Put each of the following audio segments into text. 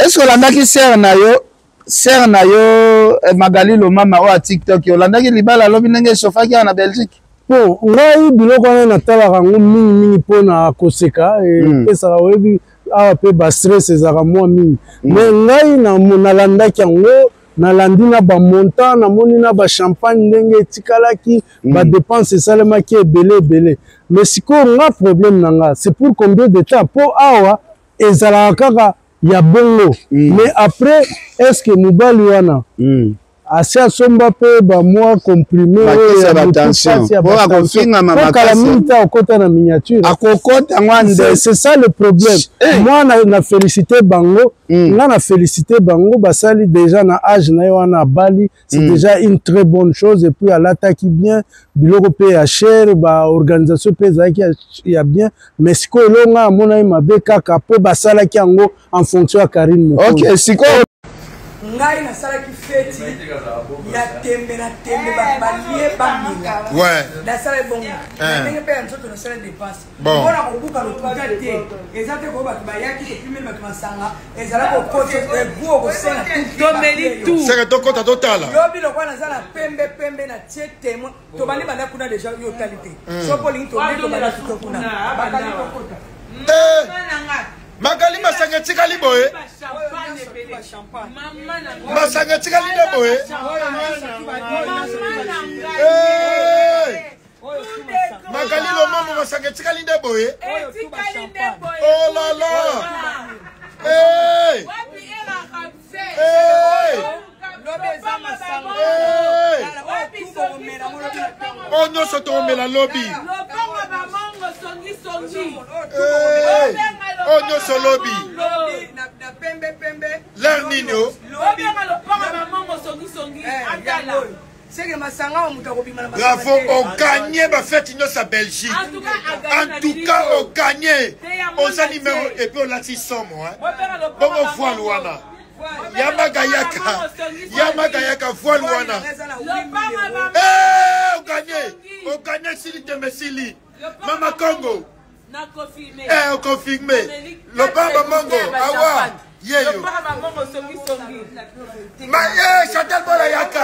Est-ce que olandaki sœur na yo, sœur na yo eh, Magali Lomama oyo ya TikTok, olandaki libala alobi ndenge esofaki awa na Belgique? Bon, ngai biloko wana natalaka yango mingimingi mpo na koseka, epesaka oyebi awa mpe ba stress ezalaka mwa mingi. Mais ngai nalandaki yango, nalandi na bamontant, namoni na bachampagne ndenge etikalaki, badepense esalemaki ebele ebele. Mais sikoyo nga problème na nga, c'est pour combien de temps? Mpo awa ezalaka kaka ya bongo, mais après, est ce que mobali wana asi asomba mpe bamwa comprimé oyo ya batension po akofingama makasi? Mingi te akokota na miniature. Akokota yango nde. C'est ça le problème. Moi na félicité bango, nga na félicité bango, basali déjà na âge na ye wana abali, c'est déjà une très bonne chose. Et puis alataki bien, biloko mpe ya cher, baorganisation mpe ezalaki ya bien. Mais sikoyo elonga amonaki mabe kaka mpo basalaki yango en fonction ya Karine Mokonzi. Ok, sikoyo ngai nasalaki feti ya tembe na tembe, bato balie bamela, nasala ebongo na ndenge mpe ya nzoto, nasala dépense mpona kobuka lokuta te. Eza te koyo bato bayaki, topimeli bato masanga, ezala kokota egu okosenga. Tomeli tout. Seke tokota totala. Lobi lokola naza na pembe pembe na tie témoin, tobandi banda kuna déjà. Yo otali te, soki olingi tobandi, tobandi tuto kuna, bakali tokota. Magali, masanga etikali boye, masanga etikali nde boye. Magali Lomamo, masanga etikali nde boye. Oh là là! Hey! Hey! Oyo nyonso tokomela lobi, oyo nyonso lobi l'heure nini o? Seke masanga oyo moto akobima na. Bravo, oganye bafete nyonso ya Belgique. En tout cas oganye, oza numéro. Et puis olati somo bongo voile wana yamaka yaka, yamaka yaka voile wana. Oganye, oganye, esili, tembe esili. Mama Congo, oconfirme lopamba mongo awa yeyo. Chantal Bola, yaka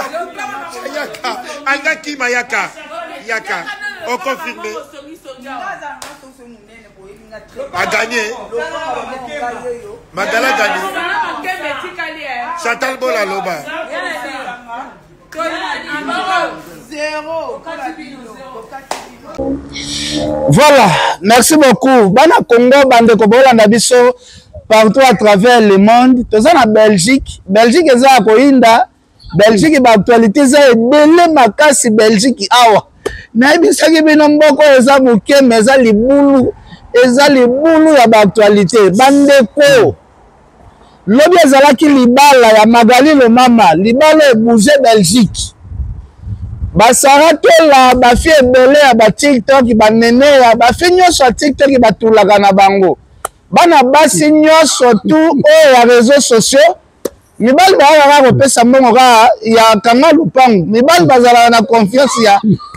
yaka, anga kima, yaka yaka, oconfirme, a gagné. Magala gagné. Chantal Bola loba. Voilà, merci beaucoup. Bana Congo, bandeko bolanda biso partout à travers le monde. Toza na Belgique. Belgique eza ya koyinda. Belgique ba actualité eza ebele makasi Belgique awa. Nayebisaki bino mboka oyo eza moke mais eza libulu, eza libulu ya ba actualité. Bandeko, lobi ezalaki libala ya Magali Lomama, libala ebouge Belgique. Basara Tola, bafi ebele ya ba TikTok, baneneya, bafi nyonso ya TikTok batulaka na bango. Bana basi nyonso tu oyo ya réseaux sociaux, mibali bayaka kopesa mbongo kaka ya kanga lupangu. Mibali bazalaka na confiance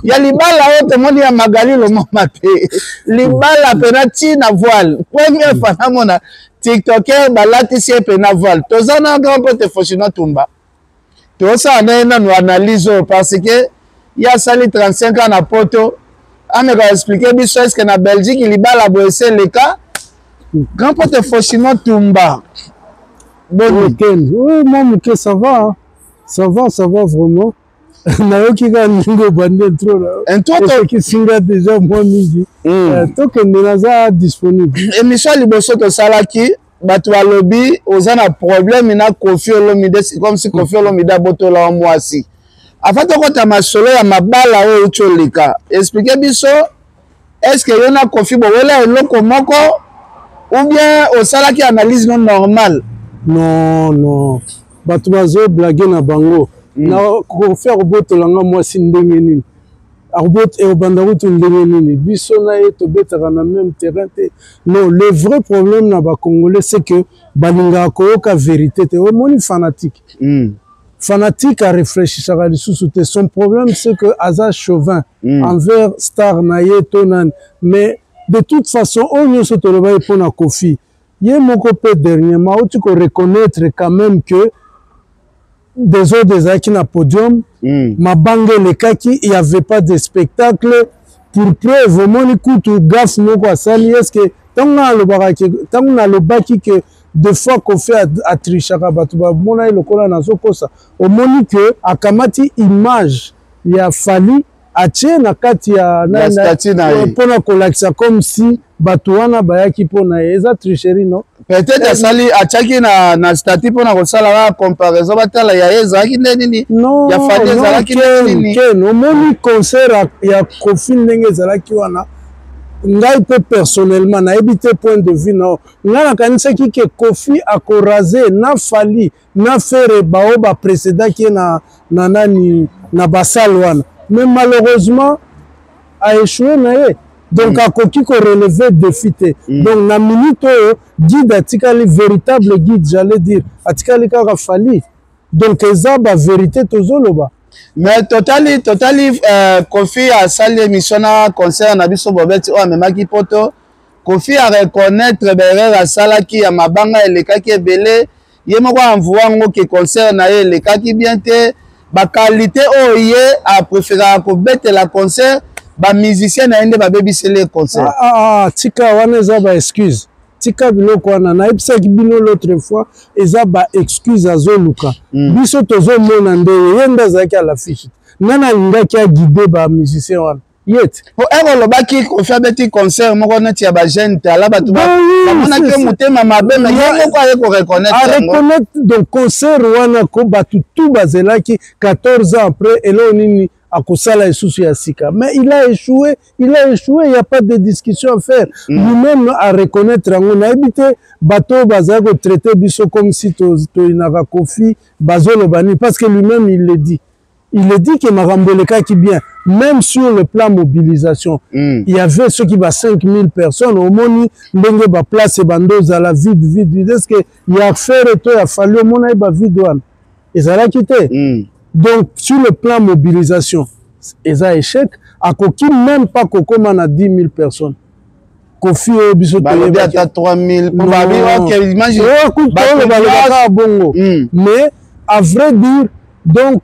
ya libala oyo tomoni ya Magali Lomama te. Libala pena ntina voile, première fois namona tiktoker balatisi ye pena voile. Toza na grand pote Fosino Tumba, tosala na ye nanu analyse oyo parce que ye asali 35 ans na poto, ameka explike biso est-ce na Belgique libala boye ese eleka. Grand pote Fosino Tumba, boni? Oui, moi moke, ça va, hein. Ça va, ça va vraiment. Nayoki kaka ndenge obandi intro, esekisi nga déjà mwa mingi. Tokende, naza disponible. Émission ya liboso tosalaki, bato balobi oza na problème na Kofi Olomide, c'est comme si Kofi Olomide abotola wa mwasi. Afa tokɔta masolo ya mabala oyo euti oleka, explike biso, est ce que yo na Kofi bowela eloko moko ou bien osalaki analyse no normale? Non, non, bato bazoblage na bango. Na Kofi akobotola nga mwasi ndenge nini? Ebanda kutu ndenge nini? Biso na ye tobetaka na même terrain te. Non, le vrai problème na bacongolais, c'est que balingaka koyoka vérité te. Omoni fanatique, fanatique arefléchisaka lisusu te. Son problème, c'est que aza chauvin envers star na ye to nani. Mais de toute façon, oyo nyonso tolobaki mpo na Kofi, Ye moko mpe dernièrement auti ko reconnaître quand même que désordre ezalaki na podium. Mabanga elekaki, il y avait pas de spectacle. Pour preuve, omoni kutu gaffe moko asali. Est ce que ntango nalobaka ke, ntango nalobaki ke deux fois Koffi atrichaka, bato bamona ye lokola nazokosa. Omoni ke akamati image ya Fally, atie na kati ya mpona kolakisa comme si bato wana bayaki mpona ye. Eza tricherie, non? Peut-être asali, atiaki na statut mpona kosala kaka comparaison, batala ya ye ezalaki nde nini. Non. Ya Fally ezalaki nde nini. Ken, omoni concert ya Koffi ndenge ezalaki wana, ngai mpe personnellement nayebi te point de vue na ngai, nakanisaki ke Koffi akoraser na Fally na Ferre bao baprécédaki ye na nani, na basale wana, mais malheureusement aéchoué na ye. Donc akoki korelever défi te. Donc na minute oyo, guide atikali, véritable guide j'allais dire, atikali kaka Fally. Donc eza bavérité tozoloba. Mais totali Koffi asali émission na concert na biso bobeti oyo amemaki poto. Koffi areconnaître baerreur asalaki ya mabanga elekaki ebele. Ye moko avouer yango ke concert na ye elekaki bien te, baqualité oyo ye apréféraka kobetela concert, bamusicien na ye nde babebiseli ye concert. Ah, ah, ah, tika wana, eza baexcuse. Tika biloko wana. Nayebisaki bino l'autre fois, eza baexcuse azoluka. Biso tozomona ndenge ye nde azalaki à l'affiche. Nani alingaki aguide bamusicien wana? Ye te. Po ere olobaki Koffi abeti concert moko neti ya bajeune tala, bato bamonaki ye motema mabe, mais ye moko aye koreconnaître. Areconnaître. Donc concert wana ko bato tu bazelaki 14 ans après, eloko nini akosala lisusu ya sika? Mais il a échoué, il a échoué, il y a pas de discussion à faire. Lui-même a reconnaître yango. Nayebi te bato oyo bazali kotraite biso comme si toyinaka Koffi, bazoloba nini, parce que lui-même il le dit, il le dit que makambo elekaki bien, même sur le plan mobilisation. Il y avait ceux qui ba 5000 personnes. Omoni ndenge baplace ebanda ozala vide, vide, vide. Est ce que ya Ferre to ya Fally omona ye bavide wana? Ezalaki te. Donc sur le plan mobilisation, eza échec. Akoki même pas kokóma na 10 000 personnes, Koffi oyo biso. Balobi ata 3000 po babi ok, imagine. Balobaka bongo. Mais à vrai dire, donc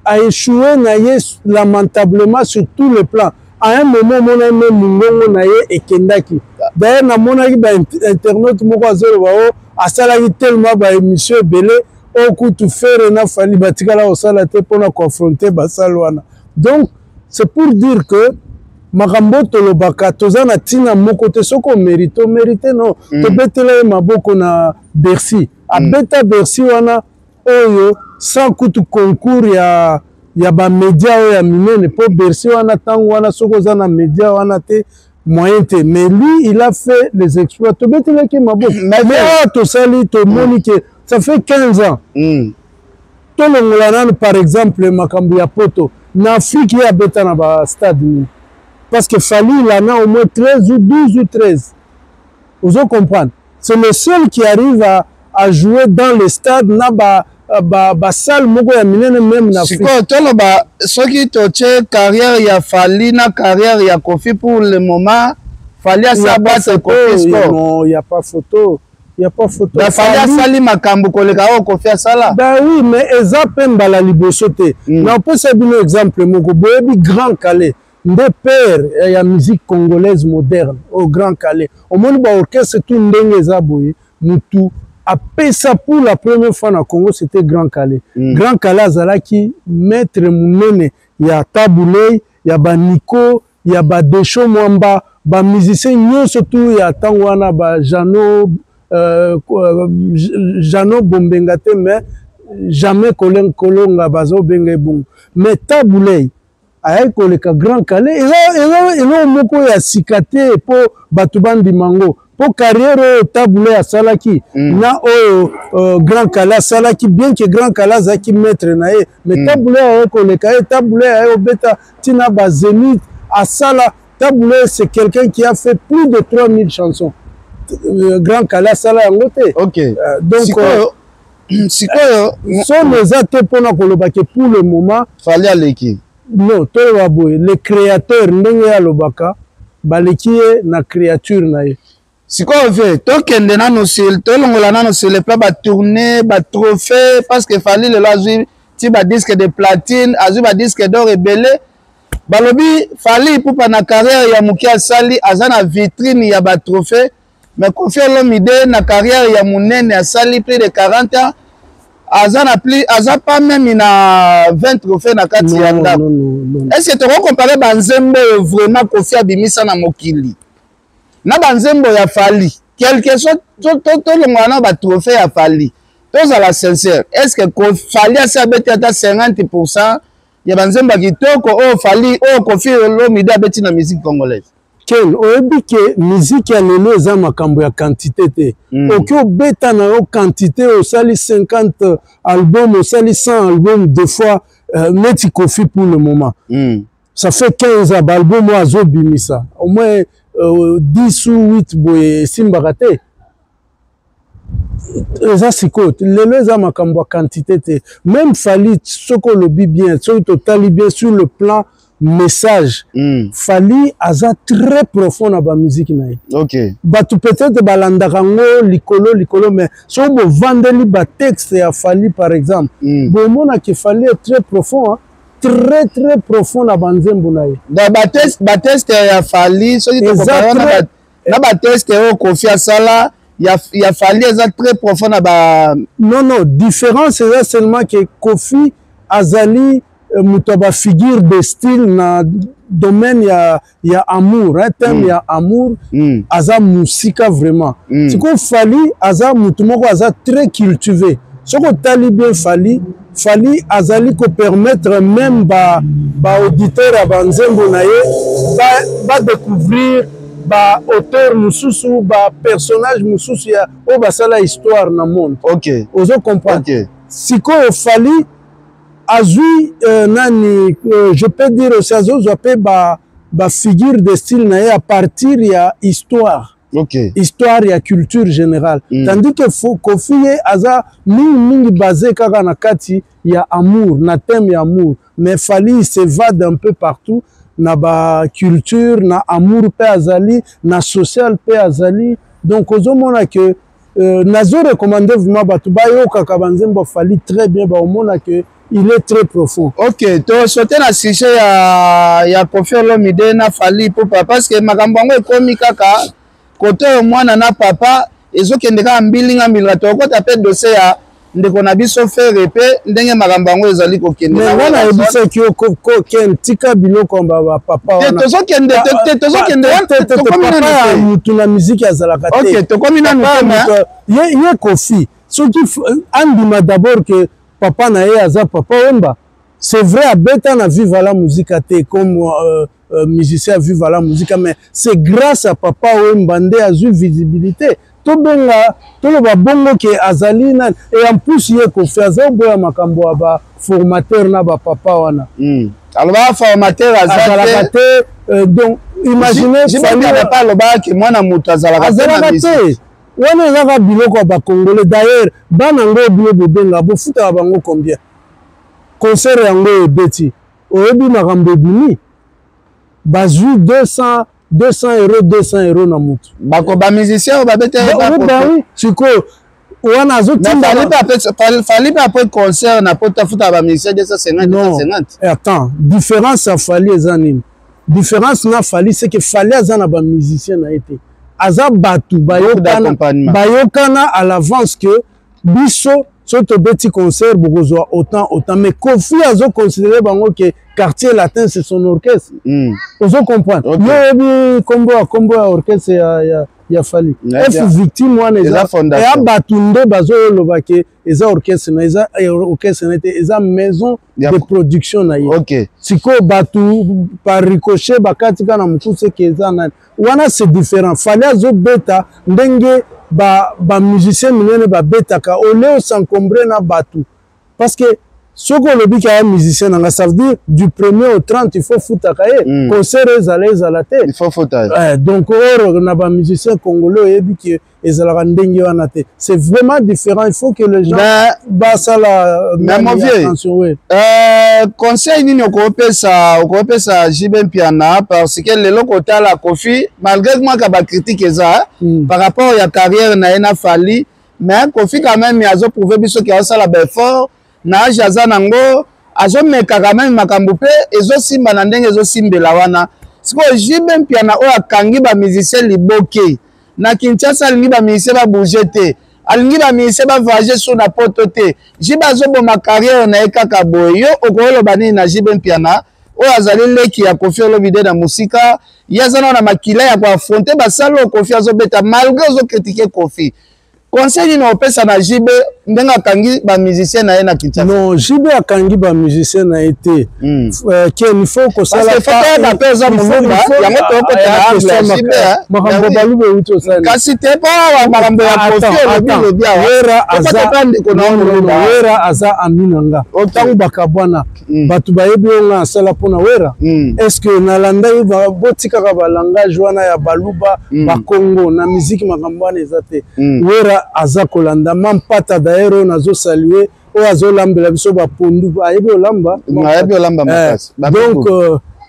a échoué na ye lamentablement sur tous les plans. À un moment omonaki me mongongo na ye ekendaki. D'ailleurs namonaki bainternaute moko azoloba o asalaki tellement baémission ebele oyo kutu Ferre na Fally batikala kosala te mpona koaffronter basale wana. Donc c'est pour dire que makambo tolobaka toza na ntina moko te. Soki omérite, omérite. Non. Tobetela ye maboko na Bercy. Abeta Bercy wana oyo sans kutu concours ya bamédia oyo ya minene, mpo Bercy wana, ntango wana, soki oza na média wana te, moyen te. Mais lui, il a fait les exploits, tobetelaki maboko. Mais awa tosali, tomoni ke ça fait 15 ans. Tolongola nanu par exemple makambo ya poto. Na Afrique, ye abeta na bastade nini? Parce que Fally, il en a au moins 13 ou 12 ou 13, ozo comprendre? C'est le seul qui arrive à jouer dans le stade na ba ba moko ya minene même na Afrique. Sikoyo toloba, soki totie carrière ya Fally na carrière ya Koffi, pour le moment Fally asa battre Koffi score? Non, il y a pas photo, il y a pas photo. Da Fally asali makambo koleka oyo Koffi asala. Ben oui, mais eza mpe mbala liboso te. Na opesa bino exemple moko. Boyebi Grand Kallé nde père ya musique congolaise moderne. Au Grand Kallé, omoni baorchestre tout ndenge eza boye, mutu apesa pour la première fois na Congo, c'était Grand Kallé. Grand Kallé azalaki maître monene ya Tabu Ley, ya baniko, ya badesho Mwamba, bamusicien nyonso tu ya ntango wana, bajano Jano Bombenga te, mais jamais Kolonga bazobenga ebongo. Mais Tabu Ley ayaki koleka Grand Kallé. Eza eloko moko ya sika te mpo bato bandima yango, mpo carrière oyo Tabu Ley asalaki na oyo Grand Kallé asalaki, bien que Grand Kallé azalaki maître na ye, mais Tabu Ley ayaki koleka ye. Tabu Ley ayaki kobeta ntina bazénith asala. Tabu Ley, c'est quelqu'un qui a fait plus de 3000 chansons. Grand Kallé asala yango te. Donc sikoyo sono eza te mpona koloba ke pour le moment Fally aleki. Non, toyeba boye, le créateur, ndenge ye alobaka, baleki ye na créature na ye. Sikoyo ve tokende nano sur, tolongola nano sur le plan batournée, batrophée, parce que Fally lelo azwi ti badisque de platine, azwi badisque d'or ebele. Balobi Fally Ipupa na carrière ya moke asali aza na vitrine ya batrophée, mais Koffi Olomide na carrière ya monene asali plus de 40 ans, aza na plus, aza pas même na 20 trophée na kati ya ndako. Est ce que tokocompare banzembo oyo vraiment Koffi abimisa na mokili na banzembo ya Fally? Quelque soit, tolongola na batrophée ya Fally, tozala sincère, est ce que Fally asi abeti ata 50% ya banzembo ya kitoko oyo Fally, oyo Koffi Olomide abeti na musique congolaise? Ken, oyebi ke musique ya lelo eza makambo ya quantité te. Oki obeta na yo quantité, osali 50 album, osali 100 album, deux fois neti Koffi pour le moment, ça fait 15 ans baalbum oyo azobimisa, au moins 10 ou 8 boye esimbaka te. Eza sikoyo, lelo eza makambo ya quantité te. Même Fally, soki olobi bien, soki totali bien sur le plan message, Fally aza très profond na bamusike na ye. Bato peut-être balandaka yango likolo likolo, mais soki bovandeli batexte ya Fally par exemple, bomonaki Fally est très profond, hein? Très très profond na banzembo na ye. Donc batexte ya Fally, soki tokompare na batexte oyo Koffi asala, ya Fally eza très profond na ba Non, différence eza seulement ke Koffi azali moto ya bafigure de style na domaine ya amour, hein, thème ya amour. Aza mosika vraiment. Sikoyo Fally aza motu moko aza très cultivé. Soki otali bien Fally, Fally azali kopermettre même baauditeur ba ya banzembo na ye badécouvrir ba baauteur mosusu, bapersonnage mosusu ya oyo basala histoire na monde. Ozo comprendre? Sikoyo Fally azwi nani, je peux dire aussi azozwa mpe bafigure de style na ye à partir ya histoire, histoire ya culture générale, tandis que Koffi ye aza mingimingi basé kaka na kati ya amour, na thème ya amour. Mais Fally s'évade un peu partout na baculture, na amour mpe azali, na social mpe azali. Donc ozomona ke nazo recommande vraiment bato bayokaka banzembo ya Fally très bien, baomona ke il est très profond. Ok, tosaute na sujet ya Koffi Olomide na Fally Ipupa, parce que makambo yango ekomi kaka kote oyo mwana na papa ezokende kaka mbilinga mbilinga. Tokota mpe dossier ya ndeko na biso Ferre mpe ndenge makambo yango ezali kokende. Mais nga nayebisaki yo, Ken, tika biloko ya bapapa wana. Tozokende te, tozokende. Papa ya mutu na miziki azalaka te. Ok, tokomi nanu. Ye Koffi, soki andima d'abord ke papa na ye aza Papa Wemba. C'est vrai, abeta na Viva la Musica te comme musicien Viva la Musica, mais c'est grâce à Papa Wemba nde azwi visibilité. Tobenga, toloba bongo ke azali nani. Et en plus ye Koffi aza oboya makambo ya baformateur na bapapa wana. Alobaka formateur azalaka te. Donc imaginez. Pa alobaka ke mwana moto azalaka. Azalaka te. Wana ezaka biloko ya bacongolais. D'ailleurs bana yango bino bobenga, bofutaka bango combien? Concert yango ebeti, oyebi makambo ebimi, bazwi 200 200 euro, 200 euro na mutu. Bako bamusicien oyo babeta. Oui, sikoyo wana azotinda. Fally mpe après concert na poto afuta bamusicien 250. 250. Attends, différence ya Fally eza nini? Différence na Fally, c'est que Fally aza na bamusicien na ye te, aza bato bayokana, bayokana à l'avance que biso so tobeti concert bokozwa autant autant. Mais Koffi azoconsidere bango ke Quartier Latin c'est son orchestre. Ozo comprendre? Yo oyebi kombo ya orchestre ya Fally F Victime wana? Eza eya bato nde bazoloba ke eza orchestre na, eza orchestre na te, eza maison de production na ye. Sikoyo bato par ricochet bakati kaka na mokuse ke eza nani wana. C'est différent. Fally azobeta ndenge bamusicien ba minene babetaka, ole os'encombre na bato parce que Soki olobi ke aya musicien na nga, ça veut dire du premier au 30 il faut futaka ye. Concert ezala ezala te, il faut futa ye. Donc or na bamusicien congolais, oyebi ke ezalaka ndenge wana te, c'est vraiment différent. Il faut que les gens basala Mais mon vieux, attention, oui. Conseil nini okopesa JB Mpiana? Parce que lelo kotala Kofi, malgré mwaka bacritique eza par rapport ya carrière na ye na Fally, mais Kofi quand même azoprouve biso ke azosala baeffort na age aza nango, azomeka quand même makambo mpe ezosimba na ndenge ezosimbela wana. Sikoyo JB Mpiana oyo akangi bamusicien liboke na Kinshasa, alingi bamusicien babouge te, alingi bamusicien bavoyage sur na poto te. JB azoboma carrière na ye kaka boye. Yo okoloba nini na JB Mpiana oyo azali leki ya Kofi Olomide na mosika? Ye aza nao na makila ya koaffronter basala oyo Kofi azobeta, malgré ozocritiquer Kofi. Conseil nini opesa na JB ndenge akangi bamusicien na ye na Kinshasa? Non, JB akangi bamusicien na ye te. Ken, il faut kosala toyeba mpe oza moluba, yango tokotela angle ya JB. Makambo baluba euti osala. Kasi te, mpo awa makambo ya Kofi, olobi lobi awa ndeko na moluba. Wera aza ami na nga. Ntango bakabwana, bato bayebi oyo nga asala mpona Wera. Est ce que nalandaki? Botikaka balangage wana ya baluba, bakongo na miziki, makambo wana eza te. Wera aza kolanda Mampata. D'ailleurs oyo nazosalue, oyo azolambela biso bapondu, ayebi olamba. Ayebi olamba makasi. Donc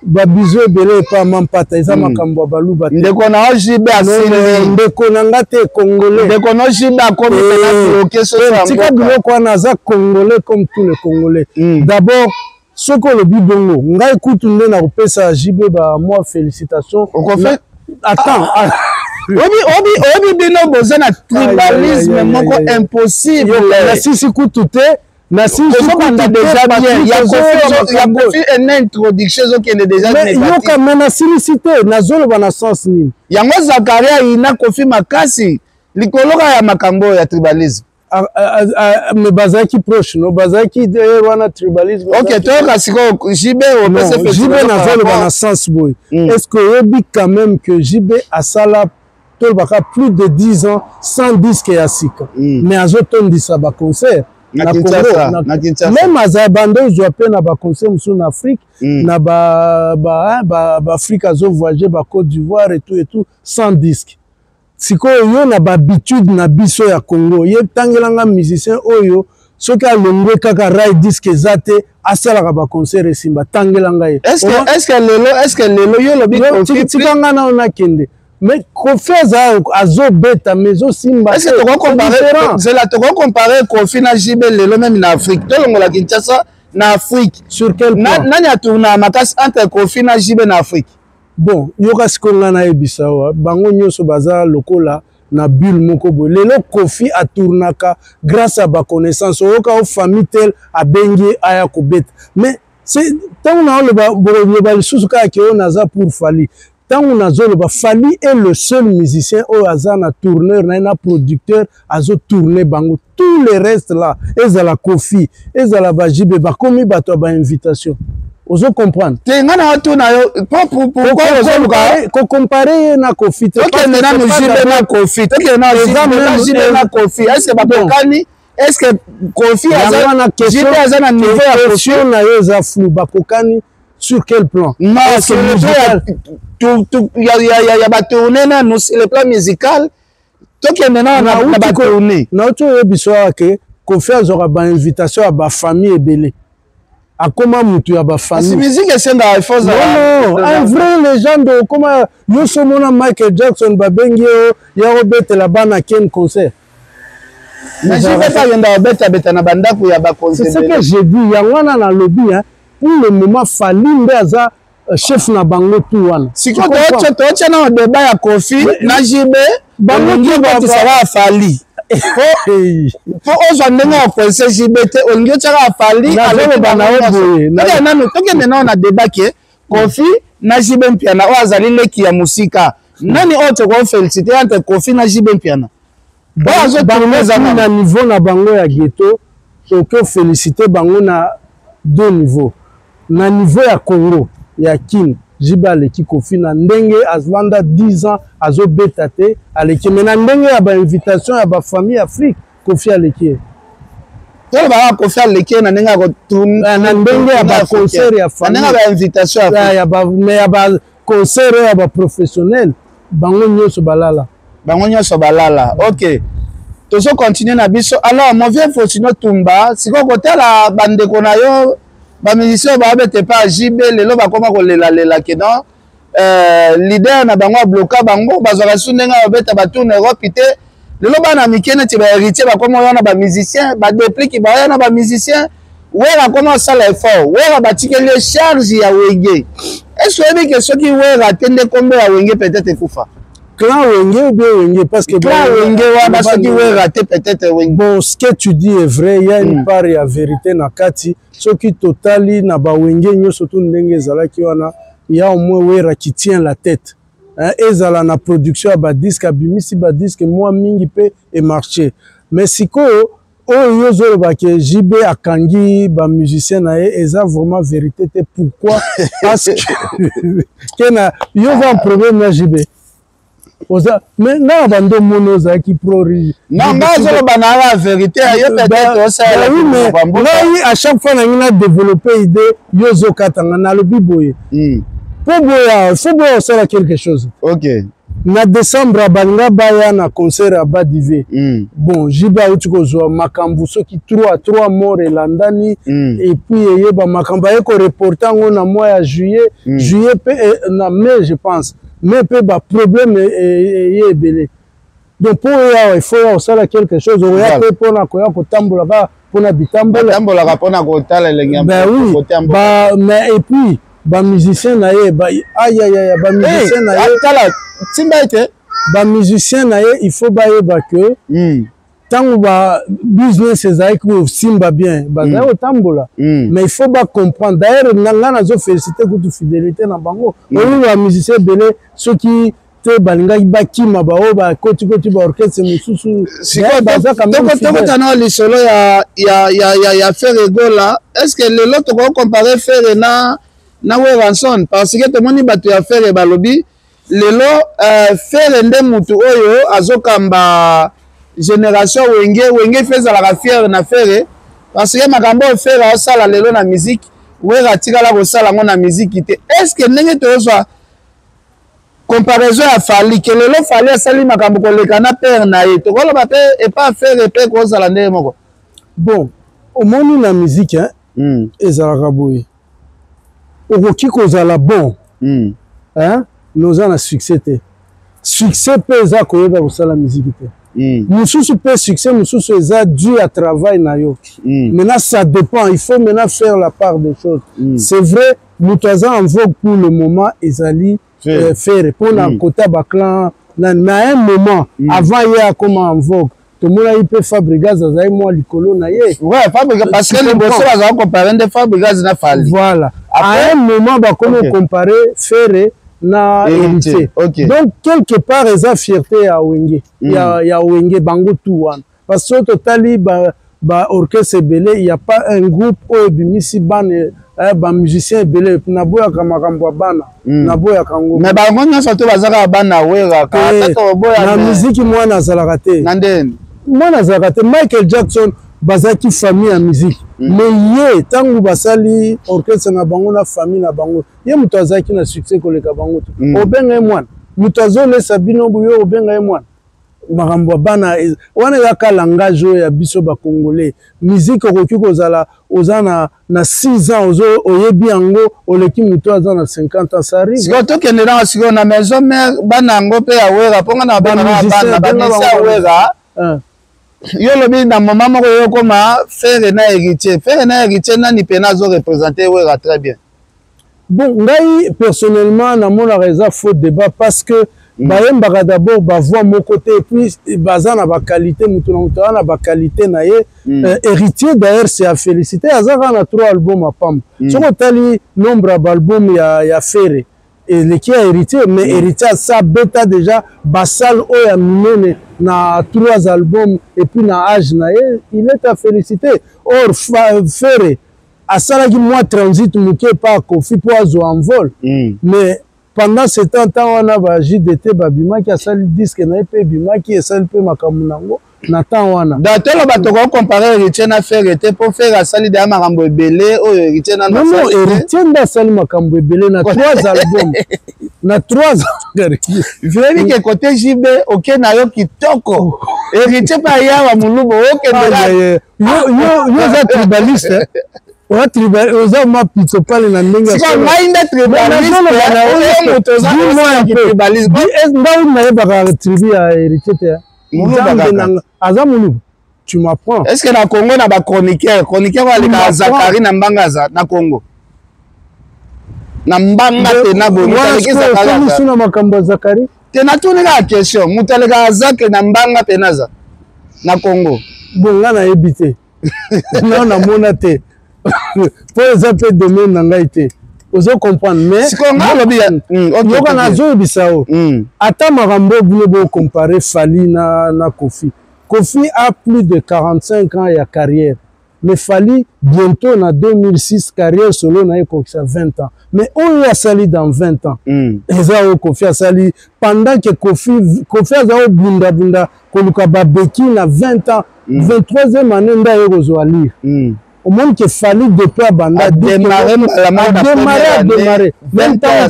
babizu ebele epa Mampata, eza makambo ya baluba te. Ndeko na yo JB asili. Ndeko na nga te, congolais. Ndeko na JB akomi bloqué. Tika biloko wana, aza congolais comme tous les Congolais. D'abord soki olobi bongo, ngai kutu nde nakopesa JB ba mwa félicitation. Attends. Oyebi bino boza na tribalisme moko impossible. Nasisi kutu te. Ozobanda déjà bien ya Kofi, ene introduction ezokende déjà. Yoka, me nasilisi te, nazoloba na sens nini. Yango Zakari ayina Kofi makasi likolo kaka ya makambo oyo ya tribalisme. Mais bazalaki proche, no bazalaki wana tribalisme. Ok, toyoka sikoyo JB. JB, nazoloba na sens boye: est ce que oyebi quand même que JB asala, tolobaka, plus de 10 ans sans disque ya sika, mais azotondisa baconcert na Congo? Même aza banda ozwa mpe na baconcert mosusu na Afrique, na baafrike, azovoyage bacôte d'Ivoire et tout et tout, sans disque. Sikoyo yo na bahabitude na biso ya Congo, ye tangelanga musicien oyo soki alongwe kaka rai, disque eza te, asalaka baconcert esimba, tangelanga ye. Est-ce lelo yo olobi? Tika nga nao nakende. Mais Kofi aza azobeta, mais ezosimba. Zela, tokocompare Kofi na JB lelo même na Afrique, tolongola Kinshasa, na Afrique. Sur quel plan? Nani atourna makasi entre Kofi na JB na Afrique? Bon, yoka sikoyo, ngai nayebisa awa, bango nyonso baza lokola na bulle moko boye. Lelo Kofi atournaka grâce à baconnaissance. Oyoka o famille tel abengi aya kobeta. Mais ntango naoloba, boloba lisusu kaka ke oyo naza pour Fally. Ntango nazoloba, Fally est le seul musicien oyo aza na tourneur na ye, na producteur azotourne bango. Tout le reste là, ezala Kofi, ezala baJB, bakomi bato ya bainvitation, ozo comprendre? Te, nga na otuna yo pourquoi ozoluka kocompare ye na Kofi te. Tokende nanu JB na Kofi, tokende nanu JB na Kofi. Est ce que bakokani? Est ce que Kofi aza, JB aza na niveau ya Kofi? Question na yo eza flou. Bakokani sur quel plan? Non, sur le plan ya batourne nanu, sur le plan musical, tokende nanu na batourne. Nauti oyebi awa ke Kofi azwaka bainvitation ya bafamille ebele, akoma mutu ya bafamille. Musique esengaka il faut. Non, un vrai légende okoma nyonso. Omona Michael Jackson, babengi yo ya kobetela bana ken concert. Mais JB akenda kobetabeta na bandako ya bakonzi. C'est ce que j'ai dit, yango wana nalobi, pour le moment Fally nde aza chef na bango tu wana. Sikoyo tootya na débat ya Kofi na JB, olingi okotisaka ya Fally mpo ozwa ndenge ya koinse JB te, olingi otyaka ya Fally. Nazoloba na yo boye. Nanu tokende nao na débat ke Kofi na JB Mpiana oyo azali leki ya mosika, nani oyo tokofélicité entre Kofi na JB Mpiana oyo azotourne? Eza na niveau na bango ya ghetto, tokoki ofélicité bango na deux niveaux. Na niveau ya Congo ya Kin, JB aleki Kofi na ndenge azwanda 10 ans azobeta te, aleki. Mais na ndenge ya bainvitation ya bafamille Afrique, Kofi aleki ye. Tolobaka Koffi aleki ye na ndenge ya na ndenge ya baconcert ya famille, na ndenge ya bainvitation ya mais ya baconcert oyo ya baprofessionnel, bango nyonso balala. Bango nyonso balala. Ok, tozo continuer na biso. Alors, mon vieux Faustino Tumba, sikoyo kotala bandeko na yo bamusicien oyo baobete pa JB, lelo bakoma kolelalela ke non, leader na bango abloka bango, bazwaka su ndenge babeta batourne Europe te. Lelo bana mike neti bahéritier bakoma oya na bamusicien, badepliki baoya na bamusicien. Wera akoma osala effort, Wera batikeli ye charge ya Wenge. Est ce oyebi ke soki Wera te nde kombo ya Wenge peut-être ekufa? Clan Wenge ou bien Wenge? Parce que clan Wenge wana, soki Wera te, peut-être Wenge. Bon, ce que tu dis est vrai, il y a une part ya vérité na kati. Soki totali na bawenge nyonso tu ndenge ezalaki wana, ya au moins Wera qui tient la tête, hein, ezala na production ya badisque, abimisi badisque mwa mingi mpe emarché. Mais sikoyo oyo yo ozoloba ke JB akangi bamusicien na ye, eza vraiment vérité te. Pourquoi? Parce que ke na yo oza un problème na JB, oza mais nga na bando omoni ozalaki pro. Non, nga azoloba na la vérité, yo peut-être osala. Oui, mais ngai à chaque fois nangi na développer idée, yo ozokata nga. Nalobi boye, mpo boya, faut boya osala quelque chose. Na décembre balinga baya na concert ya Badive. Bon, JB auti kozwa makambo soki 3 3 mort elandani, et puis eyeba makambo aye koreporte yango na mois ya juillet, juillet mpe na mai, je pense, mai mpe baproblème eye ebele. Donc mpo oyo awa, il faut ya kosala quelque chose. Okoya mpe mpona koya kotambola kaka mpona bitambola. Batambolaka mpona kotala elenge. Ben oui, ba, mais et puis bamusicien na ye, ayayaya, bamusicien na ye. Tala timba ete. Bamusicien na ye, il faut bayeba ke ntango ba business ezalaki kosimba bien, bazali kotambola. Mais il faut bacomprendre. D'ailleurs nga nazofélicité kutu fidélité na bango. Oyo bamusicien ebele, soki te balingaki bakima, baoyo bakotikoti baorchestre mosusu. Tokota na lisolo ya Ferre Gola. Est ce que lelo tokoki comparer Ferre na Werrason? Parce que tomoni bato ya Ferre balobi lelo Ferre nde mutu oyo azokamba génération Wenge. Wenge fe ezalaka fiere na Ferre, parce que makambo oyo Ferre aosala lelo na musique, Wera atikala kosala yango na musique te. Est ce que ndenge tozwa comparaison ya Fally, ke lelo Fally asali makambo koleka na père na ye, tokoloba mpe epa Ferre mpe kozala ndenge moko? Bon, omoni na musique, hein, ezalaka boye: okoki kozala bon, hein, mais oza na succès te. Succès mpe eza koyeba kosala musique te. Mosusu mpe succès mosusu eza dû à travail na yo. Maintenant ça dépend, il faut maintenant faire la part des choses. C'est vrai, moto aza en vogue pour le moment ezali Ferre mpona kota baclan nani. Mais à un moment, avant ye akoma en vogue, tomonaki mpe Fabregas azali mwa likolo na ye. Ouais, Fabregas, parce que liboso bazala comparer nde Fabregas na Fally. Voilà. À un moment bakomi comparer Ferre na Héritier. Donc quelque part eza fierté ya Wenge, ya Wenge bango tu wana, parce que totali ba baorchestre ebele, il y a pas un groupe oyo ebimisi bana, bamusicien ebele. Naboyaka makambo ya bana, naboyaka yango. Mais bango nyonso te baza kaka bana Wera. Na miziki mwana azalaka te. Na ndeni? Mwana azalaka te. Michael Jackson bazalaki famille ya musique, mais ye ntango basali orchestre na bango na famille na bango, ye moto azalaki na succès koleka bango te. Obenga ye mwana, moto azolesa bino yo obenga ye mwana. Makambo ya bana wana ezaka langage oyo ya biso bacongolais. Musique, okoki kozala oza na 6 ans, oyebi yango, oleki moto aza na 50 ans. Ça arrive. Sikoyo tokende nanga sikoyo na Maison Mère, bana yango mpe ya Wera, mpo nga na bana bana bamusicien ya Wera. Yo olobi na moment moko yo okoma Ferre na Héritier. Ferre na Héritier, nani pena azoreprésente Wera très bien? Bon, ngai personnellement namonaka eza faux débat, parce que bayembaka d'abord bavoix moko te, et puis baza na baqualité, moto na moto aza na baqualité na ye. Héritier d'ailleurs, c'est à féliciter, aza kaka na trois album apamba. Soki otali nombre ya baalbum ya Ferre, eleki ya Héritier, mais Héritier asa beta déjà basale oyo ya minene na trois albums, et puis na âge na ye, il est à féliciter. Or Ferre asalaki mwa transit moke epa Kofi mpo azwa envol, mais Pendant ce temps, ntango wana ba JDT babimaki, asali disque na ye mpe ebimaki, esali mpe makambo nango na temps wana. Donc toloba tokoki comparer Héritier na Ferre te, mpo Ferre asali deya makambo ebele oyo Héritier nano. Non, non, Héritier nde asali makambo ebele na trois albums, na trois. Veyebi ke kote JB oke na yo kitoko, Héritier mpe ayawa molubo okende. Yo oza tribaliste, oza tribal, oza mwa pitopale na ndenge. Ngai nde tribaliste? Ngai nayebaka tribu ya Héritier te. Nzambe na aza moluba, tu m'apprends. Est ce que na Congo na bachroniqueur, chroniqueur oyo alekaka Zakari na mbanga aza na Congo na mbanga te na boye? Moto aleki Zakari na makambo ya Zakari te. Natuni kaka question, moto alekaka Zake na mbanga mpe naza na Congo? Bon, nga nayebi te, nga namona te, mpo eza mpe domaine na ngai te, ozo comprendre. Mais yoka, nazoyebisa yo, ata makambo oyo bino bocompare Fally na Koffi, Koffi a plus de 45 ans ya carrière, mais Fally bientôt na 2006 carrière solo na ye ekokisa 20 ans. Mais oyo asali dans 20 ans, eza oyo Koffi asali pendant que Koffi aza obundabunda koluka babeki na 20 ans, 23e année nde aye kozwa lire. Omoni ke Fally depuis abanda adémarré, adémarré 20 ans,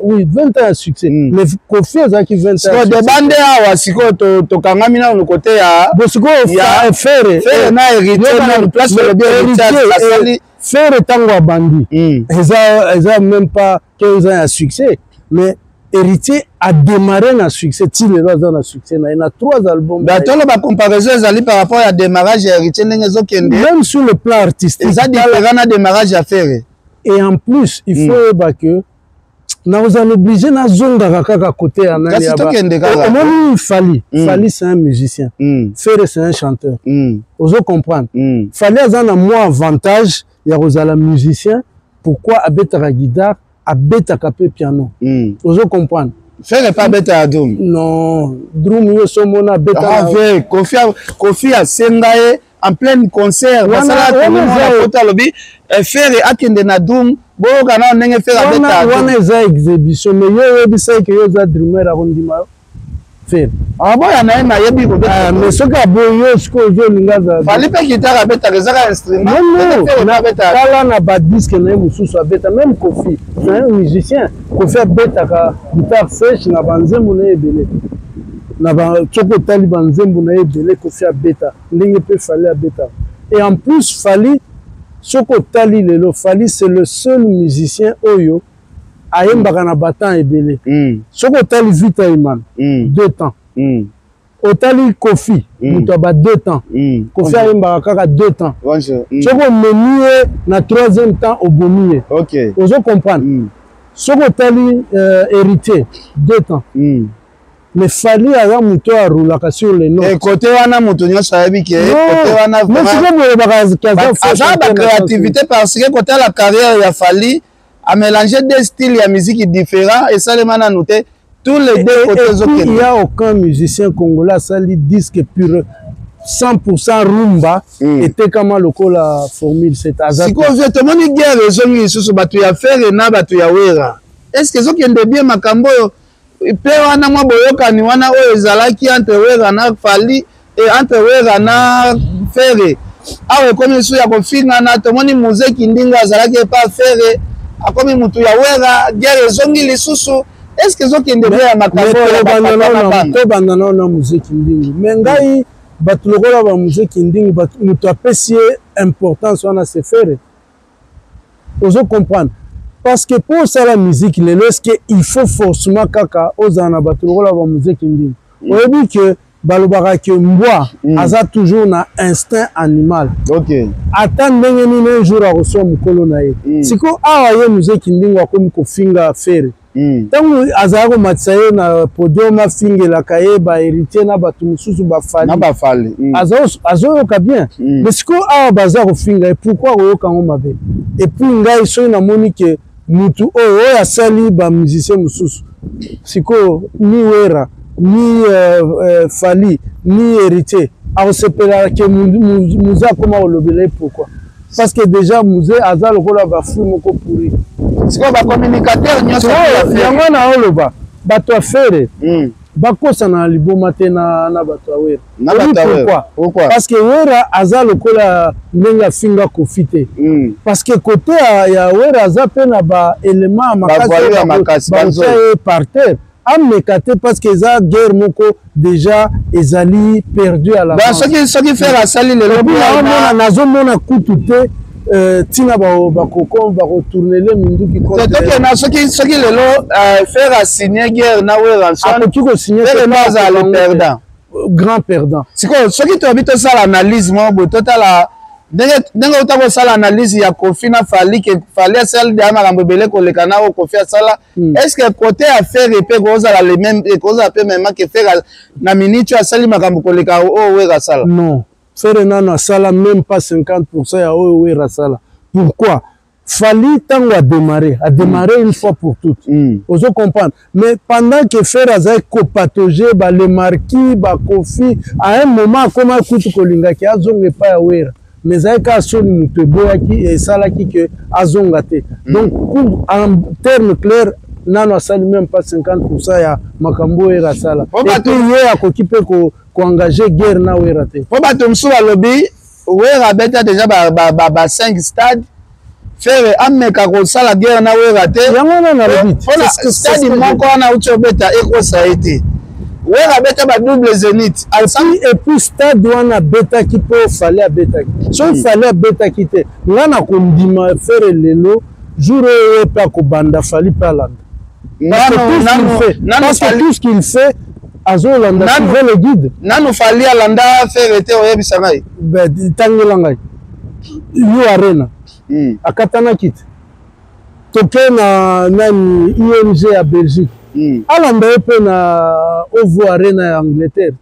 oui, 20 ans ya succès, mais Koffi azalaki 20 ans. Debande awa sikoyo tokangami nano kote ya Bon, sikoyo Ferre. Ferre na Héritier nano place olobi Héritier asali. Ferre ntango abandi, eza même pas 15 ans ya succès, mais Héritier a démarré na succès ti lelo aza na succès na ye na trois albums. Batolo bacomparaison ezali par rapport ya démarrage ya Héritier ndenge ezokende. Même sur le plan artistique. Eza différent na démarrage ya Ferre. Et en plus, il faut oyeba que nakozala obligé nazongaka kaka côté ya nani. Omoni Fally, Fally c'est un musicien, Ferre c'est un chanteur, ozo comprendre. Fally aza na mwa avantage ya kozala musicien. Pourquoi? Abetaka guitare, abetaka mpe piano, ozo comprendre. Ferre pa abetaka drum? Non, drum yo so omona abeta. Koffi, Koffi asenga ye en pleine concert basalaka, alobi Ferre akende na drum, boyoka nao ndenge Ferre abetaka. Wana eza exhibition, mais yo oyebisaki ke yo oza drummer, akondima yo, Ferre? Aboya na ye, nayebi. Kobeta, mais soki aboyi yo, sikoyo ozolinga azala. Fally mpe guitare abetaka, ezaka instrument. Tala na badisque na ye mosusu abeta. Même Koffi, c'est un musicien. Koffi abetaka guitare sèche na banzembo na ye ebele. Na soki otali banzembo na ye ebele, Koffi abeta ndenge mpe Fally abetaka. Et en plus, Fally, soki otali lelo, Fally c'est le seul musicien oyo ayembaka na batemps ebele. Soki otali Vita Imana, deux temps. Otali Koffi, moto ya ba deux temps. Koffi ayembaka kaka deux temps. Soki omemi ye na troisième temps, obomi ye, ozo comprendre. Soki otali Héritier, deux temps. Mais Fally aza moto oyo arulaka sur les notes. Kote wana moto nyonso ayebi ke kote wana Mais sikoyo bolobaka aza bacréativité, parce que kotala carrière ya Fally, amélanger deux styles ya musique différent, esalema nanu te. Tous les deux côtés. Il n'y a aucun musicien congolais asali disque pur 100% rumba etekama lokola Formule 7. Sikoyo vie tomoni guerre ezongi lisusu, bato ya Ferre na bato ya Wera. Est ce que ezokende bien makambo oyo mpe wana, mwa boyokani wana oyo ezalaki entre Wera na Fally, entre Wera na Ferre? Awa ekomi lisusu ya kofingana. Tomoni Muzeki ndingo azalaki epa Ferre, akomi mutu ya Wera. Guerre ezongi lisusu. Est ce que ezokende bien ya makambo? Tobanda nao na Muzeki Ndingu. Mais ngai, bato lokola bamuzeki Ndingu, moto apesi ye importance wana c'est Ferre, ozo comprendre. Parce que mpo osala musique lelo, est ce que il faut forcément kaka ozala na bato lokola bamuzeki Ndingu? Oyebi ke balobaka ke mbwa aza toujours na instinct animal. Ata ndenge nini, un jour akoswa mokolo na ye. Sikoyo awa ye Muzeki Ndingo akomi kofinga Ferre. Ntango azala komatisa ye na podium, afingelaka ye bahéritier na bato mosusu, bafali. Azoyoka bien. Mais sikoyo awa baza kofinga ye, pourquoi akoyoka yango mabe? Et puis ngai soki namoni ke mutu oyo asali bamusicien mosusu, sikoyo ni Wera, ni Fally, ni Héritier akosepela ke Muze akoma kolobela ye, pourquoi? Parce que déjà Mzee aza lokola ba fruit moko pourri. Sikoyo ba communicateur nyonso yango na oloba bato ya Ferre bakosana na liboma te na bato ya Wera. Na bato ya Wera. Pourquoi? Parce que Wera aza lokola ndenge afinga Koffi te. Parce que côté ya Wera aza pe na ba éléments ya makasi bakotia ye par terre. Ameka te parce que eza guerre moko déjà ezali perdu à la soki soki Ferre asali lelo naomona nazomona kutu te ntina bakoko bakotournele minduki. Tokenda soki soki lelo Ferre asigne guerre na Werrason, akoki kosigne. Ferre nde azala le perdant. Grand perdant. Sikoyo soki toyebi tosala analyse moko boye, totala ndenge ota kosala analyse ya Koffi na Fally, ke Fally asali deya makambo ebele koleka na oyo Koffi asala, est ce que côté ya Ferre mpe kozala le même, ekozala mpe mema ke Ferre na minute oyo asali makambo koleka oyo Wera asala? Non, Ferre nano asala même pas 50% ya oyo Wera asala. Pourquoi? Fally ntango adémarré, adémarré une fois pour toutes. Ozo comprendre? Mais pendant que Ferre azali kopatauger balemarki bakofi, à un moment akoma kutu kolingaki azonga epai ya Wera, mais ezalaki kaka soni moto eboyaki, esalaki ke azonga te. Donc pour en terme clair, nano asali même pas 50% ya makambo oyo Wera asala. Et puis ye akoki mpe koengage guerre na Wera te. Po bato mosusu balobi Wera abeta déjà ba 5 stade, Ferre ameka kosala guerre na Wera te. Yango wana nalobi. Mpona stade moko wana auti obeta ekosa ye te. Wera abeta ba double Zénith. Et puis stade wana abetaki mpo Fally abetaki. Soki Fally abetaki te, nga na kondima Ferre lelo jour oyo ye mpe akobanda, Fally mpe alanda. Parce que tout ce qu'il fait, azolanda, suivez le guide. Nanu Fally alanda Ferre te, oyebisa ngai. Tangela ngai yo Arena. Akatanaki te. Toke na nani, ING ya Belgique. Alanda ye mpe na Ovo Arena ya Angleterre,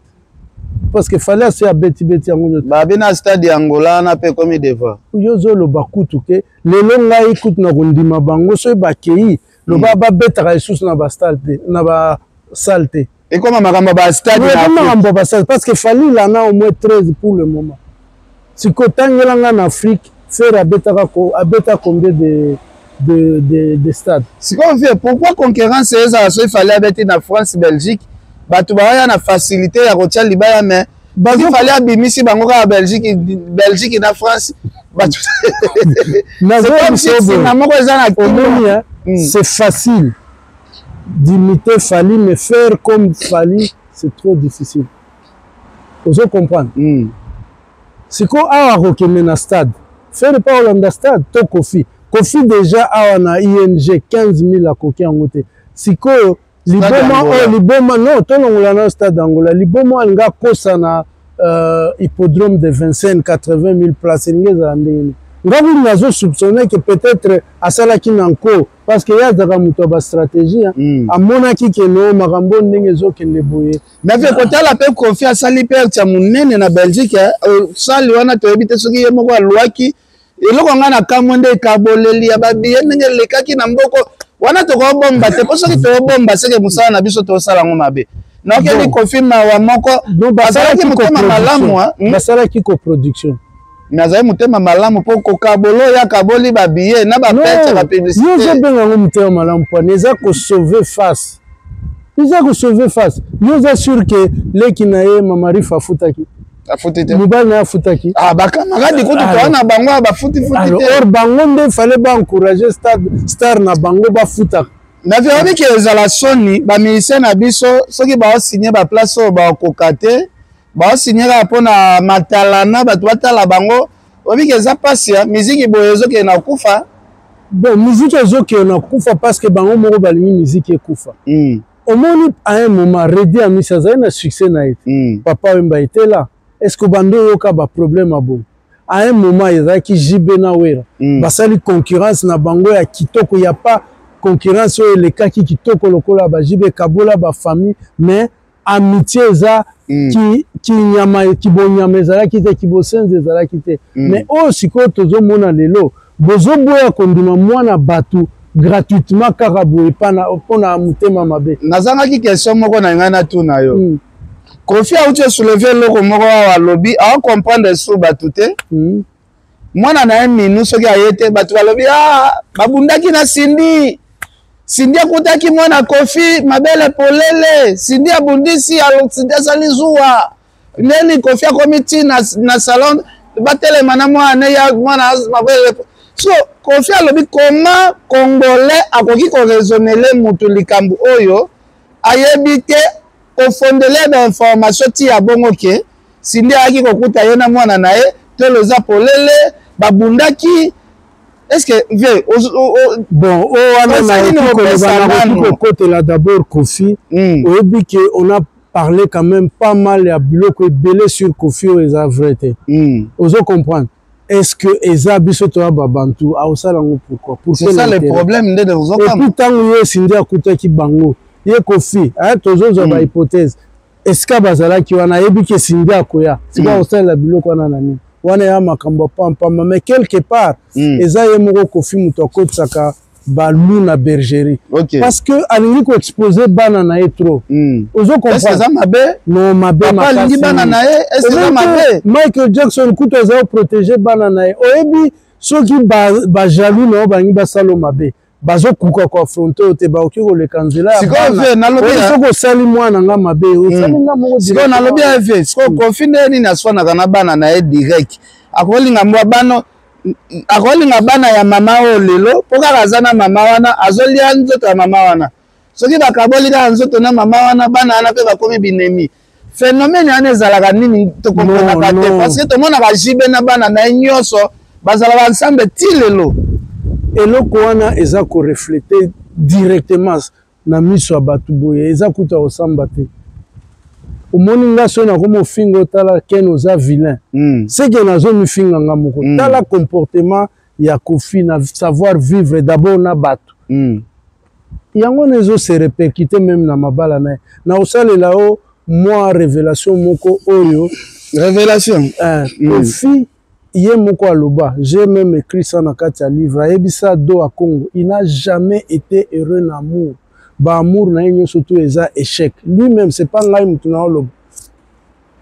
parce que Fally ase abetibeti yango nyonso. Babi na stade ya Angola wana mpe ekomi devant. Yo ozoloba kutu ke lelo ngai kutu na kondima bango soki bakei loba babetaka lisusu na bastade te, na basale te. Ekoma makambo ya bastade. Makambo ya bastade, parce que Fally lana au moins 13 pour le moment. Sikoyo tangela nga na Afrique, Ferre abetaka, abeta combien de stade? Sikoyo vieux, pourquoi concurrence ezala soki Fally abeti na France, Belgique, bato baoya na facilité ya kotia libaya, mais soki Fally abimisi bango kaka Belgique na France, bato na moko eza na Omoni, c'est facile d'imiter Fally, mais faire comme Fally, c'est trop difficile. Ozo comprendre? Sikoyo awa akokende na stade, Ferre mpa olanda stade to Koffi? Koffi déjà awa na ING 15 000 akoki yango te. Sikoyo liboma oyo, liboma non, tolongola na stade Angola, liboma alingi akosa na hippodrome de Vincennes, 80 000 places, elingi ezala ndenge nini? Nga kutu nazosoupçonne ke peut-être asalaki na nko, parce que ye azalaka moto ya bastratégie. Amonaki ke no, makambo ndenge ezokende boye. Mais vieux, kotala mpe Koffi asali perte ya monene na Belgique. Osali wana toyebi te soki ye moko alwaki eloko. Ngai na kamwe nde ekaboleli ya babiye ndenge elekaki na mboko wana. Tokobomba te, mpo soki tokobomba seke mosala na biso tosala yango mabe. Naokeli Koffi mawa moko, azalaki motema malamu. Basalaki coproduction. Mais azali motema malamu mpo kokabolo oyo akaboli babiye na baperte ya bapublicité. Yo ozobenga yango motema malamu mpona eza kosauve face, eza kosauve face. Yo oza sûr ke leki na ye Mamarif afutaki? Afuti te. Mobali na ye afutaki? Ah, bacamarade kutu toa na bango bafutifuti te. Or bango nde fallait baencourage star na bango, bafutaka. Na oyebi ke ezala soni, bamusicien na biso soki baosigne baplace oyo bakoka te, baosigne kaka mpona matalana, bato batala bango. Oyebi ke eza mpasi ya miziki boye ezokende na kufa. Bon, miziki ezokende na kufa parce que bango moko balingi miziki ekufa. Omoni, à un moment Reddy Amisi azali na succès na ye te. Papa Wemba était là, est ce que bando oyoka baproblème ya boye? À un moment ezalaki JB na Wera. Basali concurrence na bango ya kitoko, ya pas concurrence oyo elekaki kitoko lokola ba JB kabola bafamille, mais amitié eza. Kinyama kibonyama ezalaki te, kibosenzi ezalaki te. Mais oyo sikoyo tozomona lelo, bozoboya kondima mwana bato gratuitement kaka boye mpona motema mabe. Nazangaki question moko na ngai natuna yo. Koffi auti osoulever eloko moko awa, alobi aocomprendre su bato te. Mwana na ye Minu soki aye te, bato balobi ah, babundaki na Cindy. Cindy akutaki mwana Koffi mabele polele, Cindy abundisi, Cindy asali zuwa. Neni Koffi akomi ti na, na salon batelema na mwana ya mwana mabele. So Koffi alobi comment congolais akoki koraisonnele mutu likambo oyo ayebi te kofondele ba information ti ya bongo ke Cindy ayaki kokuta ye na mwana na ye tolo eza polele babundaki. Est-ce que vieux bon oyo wana nakoki koloba, nakoki kokotela d'abord Koffi. Oyebi ke on a parlé quand même pas mal ya biloko ebele sur Koffi oyo eza vrai te. Ozo comprendre? Est-ce que eza biso toya babantu aosala yango pourquoi? Pour c'est ça le problème nde et puis ntango ye Cindy akutaki bango, ye Koffi, tozozwa ba hypothèse esika bazalaki wana, ayebi ke Cindy akoya sika kosalela biloko wana na nini wana ya makambo ya pampamba. Mais quelque part eza ye moko Koffi moto akotisaka balu na bergerie, parce que alingi koexpose bana na ye trop. Ozo comprendre? Mabe? Non, mabe. Alingi bana na ye, est-ce mabe? Michael Jackson kutu aza koprotege bana na ye. Oyebi, soki bajaloux na yo balingi basala mabe, bazokuka koaffronter oyo te, bakoki koleka nzela ya bana. Soki osali mwana nga mabe, osali nga moko. Sikoyo nalobi ya vieux, sikoyo Koffi nde nini aswanaka na bana na ye direct? Akolinga mbwa bano, akolinga bana ya mama oyo lelo mpo kaka aza na mama wana, azolia nzoto ya mama wana. Soki bakaboli kaka nzoto na mama wana, bana wana mpe bakomi binemi. Phénomène wana ezalaka nini? Tokomprenaka te, parce que tomonaka JB na bana na ye nyonso bazalaka ensemble ti lelo. Eloko wana eza korefléter directement na miso ya bato boye, eza kuta kosamba te. Omoni nga soki nakomi ofinga, otala ken oza vilain. Seke nazomifinga nga moko. Tala comportement ya Koffi na savoir vivre d'abord na bato. Yango wana ezo se répercuter même na mabala na ye. Na kosalela o mwa révélation moko oyo. Révélation. Koffi ye moko aloba, j'ai même écrit ça na kati ya livre, ayebisa Do à Congo, il n'a jamais été heureux na amour. Baamour na ye nyonso to eza échec. Lui-même, c'est pas ngai motu na oloba,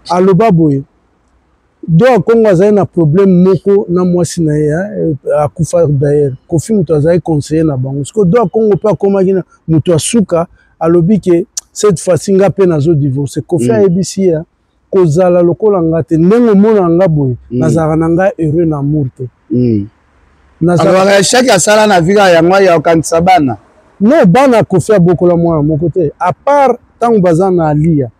aloba boye: Do ya Congo azali na problème moko na mwasi na ye akufa. D'ailleurs Koffi moto azali conseiller na bango. Sikoyo Do ya Congo mpe akomaki na moto asuka, alobi ke cette fois-ci nga mpe nazodivorce. Koffi ayebisi ye kozala lokola nga te, ndenge omona nga boye, nazalaka na ngai heureux na amour te. Alobaka échec asala na vie kaka yango ya kokanisa bana. Non, bana Koffi abokola mwana moko te, à part ntango baza na alia.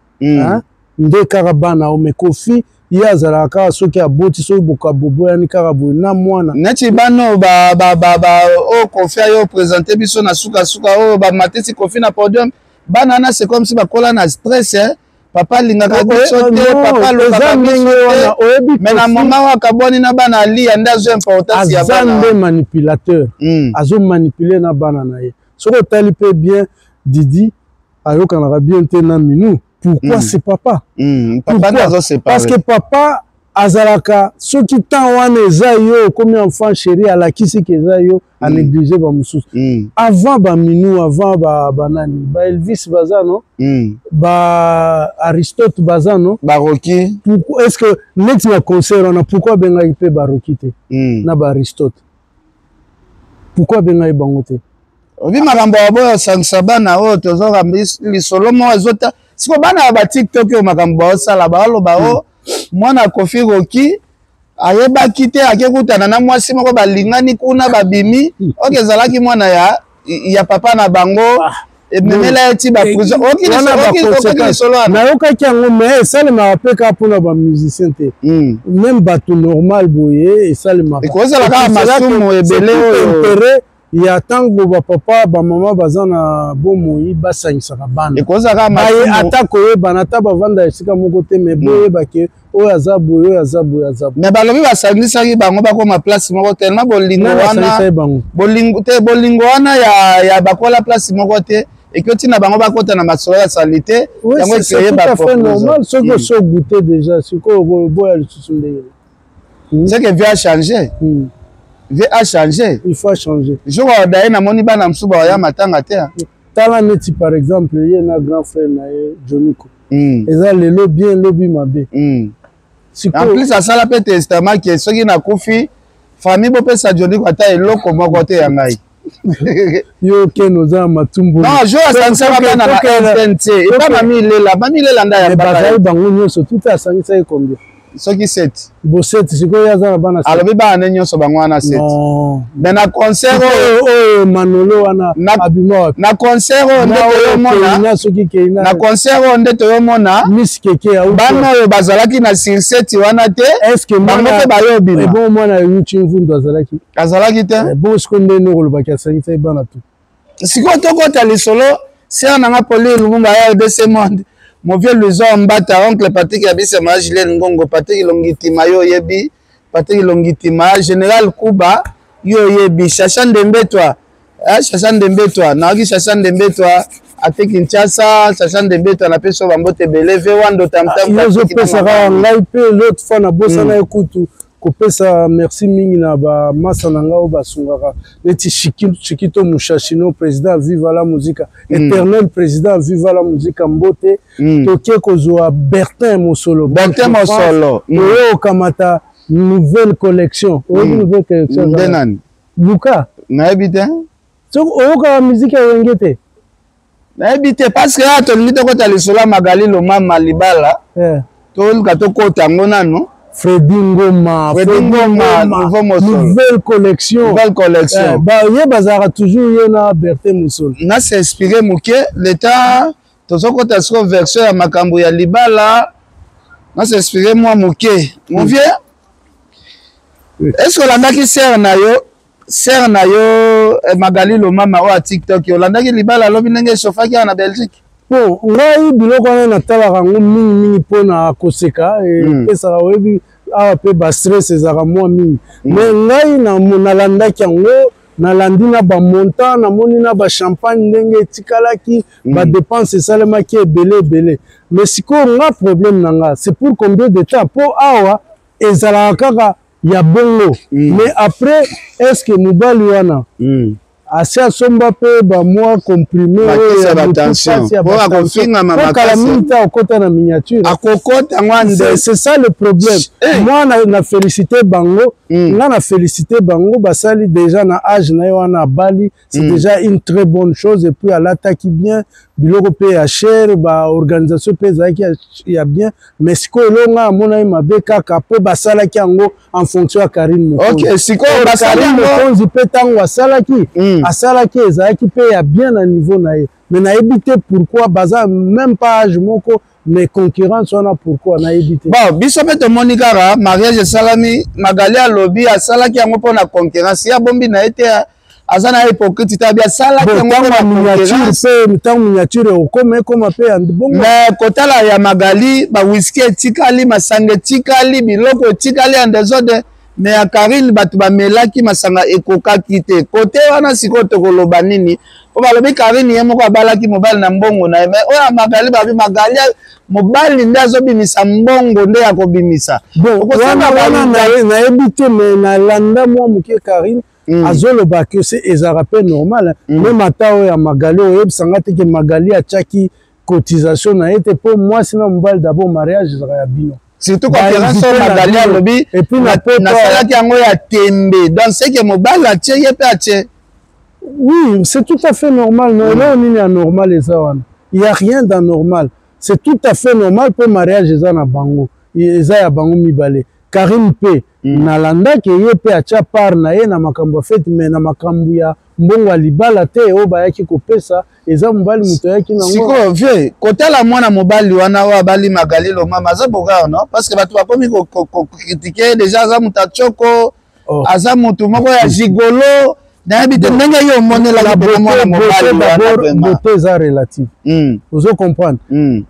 Nde kaka bana o me Koffi ye azalaka kaka soki aboti, soki bokaboboyani kaka boye na mwana. Neti bana oyo oyo Koffi ayo présente biso na sukasuka, oyo bamatisi Koffi na podium, bana wana c'est comme si bakola na stress, eh? Papa alingaka biso te, papa alobaka biso te, mais na moment oyo akabwani na bana alia nde azwa importance ya bana. Aza nde manipulateur. Azomanipule na bana na ye. Soki otali mpe bien, Didi ayokanaka bien te na Minu. Pourquoi? C'est papa. Papa. Parce que papa azalaka soki temps wana eza yo okomi enfant chéri, alakisi ke eza yo, anéglige bamosusu. Avant baminu, avant banani, baelvis baza no, ba Aristote baza no. Baroki. Est ce que neti na concert wana, pourquoi abengaki mpe baroki te na baaristote? Pourquoi abengaki bango te? Obi makambo ya boyo osangisa bana oyo, tozoka lisolo moko ezota siko bana ya batiktok oyo, makambo baosala, baoloba o mwana Koffi Roki ayebaki te, akekutana na mwasi moko, balingani kuna, babimi oke ezalaki mwana ya papa na bango, ememela ye ti baprison. Okoki lisolo wana? Nayokaki yango, mais esalemaka mpe kaka mpona bamusicien te, même bato normal boye esalemaka. Ekozala kaka masumu ebele oyo. Intérêt ya ntango bapapa bamama baza na bomoi, basangisaka bana. Ekozala kaka baye ata koyebana, ata bavanda esika moko te, mais boyeba ke oyo aza boye, oyo aza boye, aza boye. Mais balobi basangisaki bango, bakoma place moko tellement bolingo wana, bolingo te, bolingo wana ya bakola place moko te, ekoti na bango, bakota na masolo ya saleté. Yango ecréer ba normal. Soki oso goûté déjà, sikoyo boya lisusu ndenge? C'est que vie a changé. Vie a changé. Il faut changer. Jour daye namoni bana mosusu bawaya matanga te. Tala neti par exemple ye na grand frère na ye Joniko, eza lelo bien, lobi mabe. En plus asala mpe testament ke soki nakufi, Famille bopesa Johnny ata eloko moko te ya ngai. Yo ken oza na matumbu. Non, jo asangisaka bana na FNC. Epa mami Ilela, mami Ilela nda ya bazali bango nyonso tout asangisaki combien? Soki 7. Bo 7 sikoyo ye aza na bana 7. Alobi bana ne nyonso bango wana 7. Mais na concert oyo oyo Manolo wana abima wapi? Na concert oyo nde toyomona soki Keina. Na concert oyo nde toyomona Miss Keke ya bana oyo bazalaki na sur 7 wana te. Est-ce que bango mpe bayobima? Bon mwana Yuchi Mvundu azalaki. Azalaki te. Eh, bon sikoyo nde noko olobaki asangisaki bana tu. Sikoyo tokota lisolo sœur na nga Pauline Lumumba ya RDC Monde. Mon vieux Luison Mbata, oncle Patrick Yabisa ma Julien Ngongo, Patrick Longitima yo yebi, Patrick Longitima, Général Kuba yo yebi, Chacha Ndembetwa, eh, Chacha Ndembetwa, nayoki Chacha Ndembetwa ate Kinshasa, Chacha Ndembetwa napesi yo bambote ebele, ve Wando Tamtam. Yo ozopesaka ngai mpe l'autre fois nabosana ye kutu kopesa merci mingi na bamasa na ngai oyo basungaka neti Chikito Mushashino, président Viva la Musica, éternel président Viva la Musica, mbote. Toke kozwa Bertin Mosolo, Bertin Mosolo, oyo okamata nouvelle collection, oyebi nouvelle collection nde nani? Luka nayebi te. Soki oyokaka musique ya Wenge te? Nayebi te, parce que awa tolingi tokota lisolo ya Magali Lomama libala, toluka tokota yango nano. Freddy Ngoma, Freddy Ngoma, nouveau Mosolo, nouvelle collection, nouvelle collection. Ba ye bazalaka toujours ye na Bertin Mosolo. Na s'inspirer moke l'état, tozokota sikoyo version ya makambo ya libala, na s'inspirer mwa moke. Mon vieux, est-ce que olandaki sœur na yo, sœur na yo Magali Lomama oyo ya TikTok, olandaki libala alobi ndenge echauffaki awa na Belgique? Bon, ngai biloko wana natalaka yango mingimingi mpona koseka, epesaka oyebi awa mpe bastress ezalaka mwa mingi. Mais ngai nalandaki yango, nalandi na bamontant, namoni na bachampagne ndenge etikalaki, badepense esalemaki ebele ebele. Mais sikoyo nga problème na nga, c'est pour combien de temps? Mpo awa ezalaka kaka ya bongo, mais après est-ce que mobali wana asi asomba mpe bamwa comprimé oyo ya batension po kala mingi te akokota na miniature, akokota yango. C'est ça le problème. Moi na félicité bango, nga na félicité bango, basali déjà na âge na ye wana abali, c'est déjà une très bonne chose. Et puis alataki bien, biloko mpe ya cher, baorganisation mpe ezalaki ya bien. Mais sikoyo elongo nga amonaki mabe kaka mpo basalaki yango en fonction ya Karine Mokonzi. Ok, sikoyo basali Karine Mokonzi mpe ntango asalaki, asalaki ezalaki mpe ya bien na niveau na ye, mais nayebi te pourquoi baza même pas âge moko, mais concurrence wana pourquoi, nayebi te. Bon, biso mpe tomoni kaka mariage esalami, Magali alobi asalaki yango mpona concurrence, ye abombi na ye te, aza na hypocrite te, abi asalaki yango mpona concurrence. Mpe ntango miniature okoma ekoma mpe ya bongo. Mais kotala ya Magali, bawiski etikali, masanga etikali, biloko etikali en désordre, mais ya Karine bato bamelaki masanga ekokaki te. Kote wana sikoyo tokoloba nini? Po balobi Karine ye moko abalaki mobali na mbongo na ye, mais oyo ya Magali balobi Magali mobali nde azobimisa mbongo nde ya kobimisa. Bon, wana nayebi te, mais nalanda mwa moke Karine azoloba ke se ezalaka mpe normal. Même ata oyo ya Magali, oyebisanga te ke Magali atiaki cotisation na ye te, mpo mwasi na mobali d'abord mariage ezalaka ya bino. Surtout conférence oyo Magali alobi nasalaki yango ya tembe, donc c'est que mobali atie, ye mpe atie. Oui, c'est tout à fait normal. Non, eloko nini ya normal eza wana? Il y a rien d'anormal, c'est tout à fait normal mpo mariage eza na bango, eza ya bango mibale. Karine mpe nalandaki ye mpe atya part na ye na makambo ya fete, mais na makambo ya mbongo ya libala te. Oyo bayaki kopesa eza mobali moto ayaki nango. Sikoyo vieux, kotala mwana mobali wana oyo abali Magali Lomama, aza beau gars, non? Parce que bato bakomi kocritiquer déjà, aza moto atshoko, aza motu moko ya gigolo, nayebi te ndenge yo omonelaki mpena mwana mobali wana vraiment. Beauté eza relative, ozo comprendre?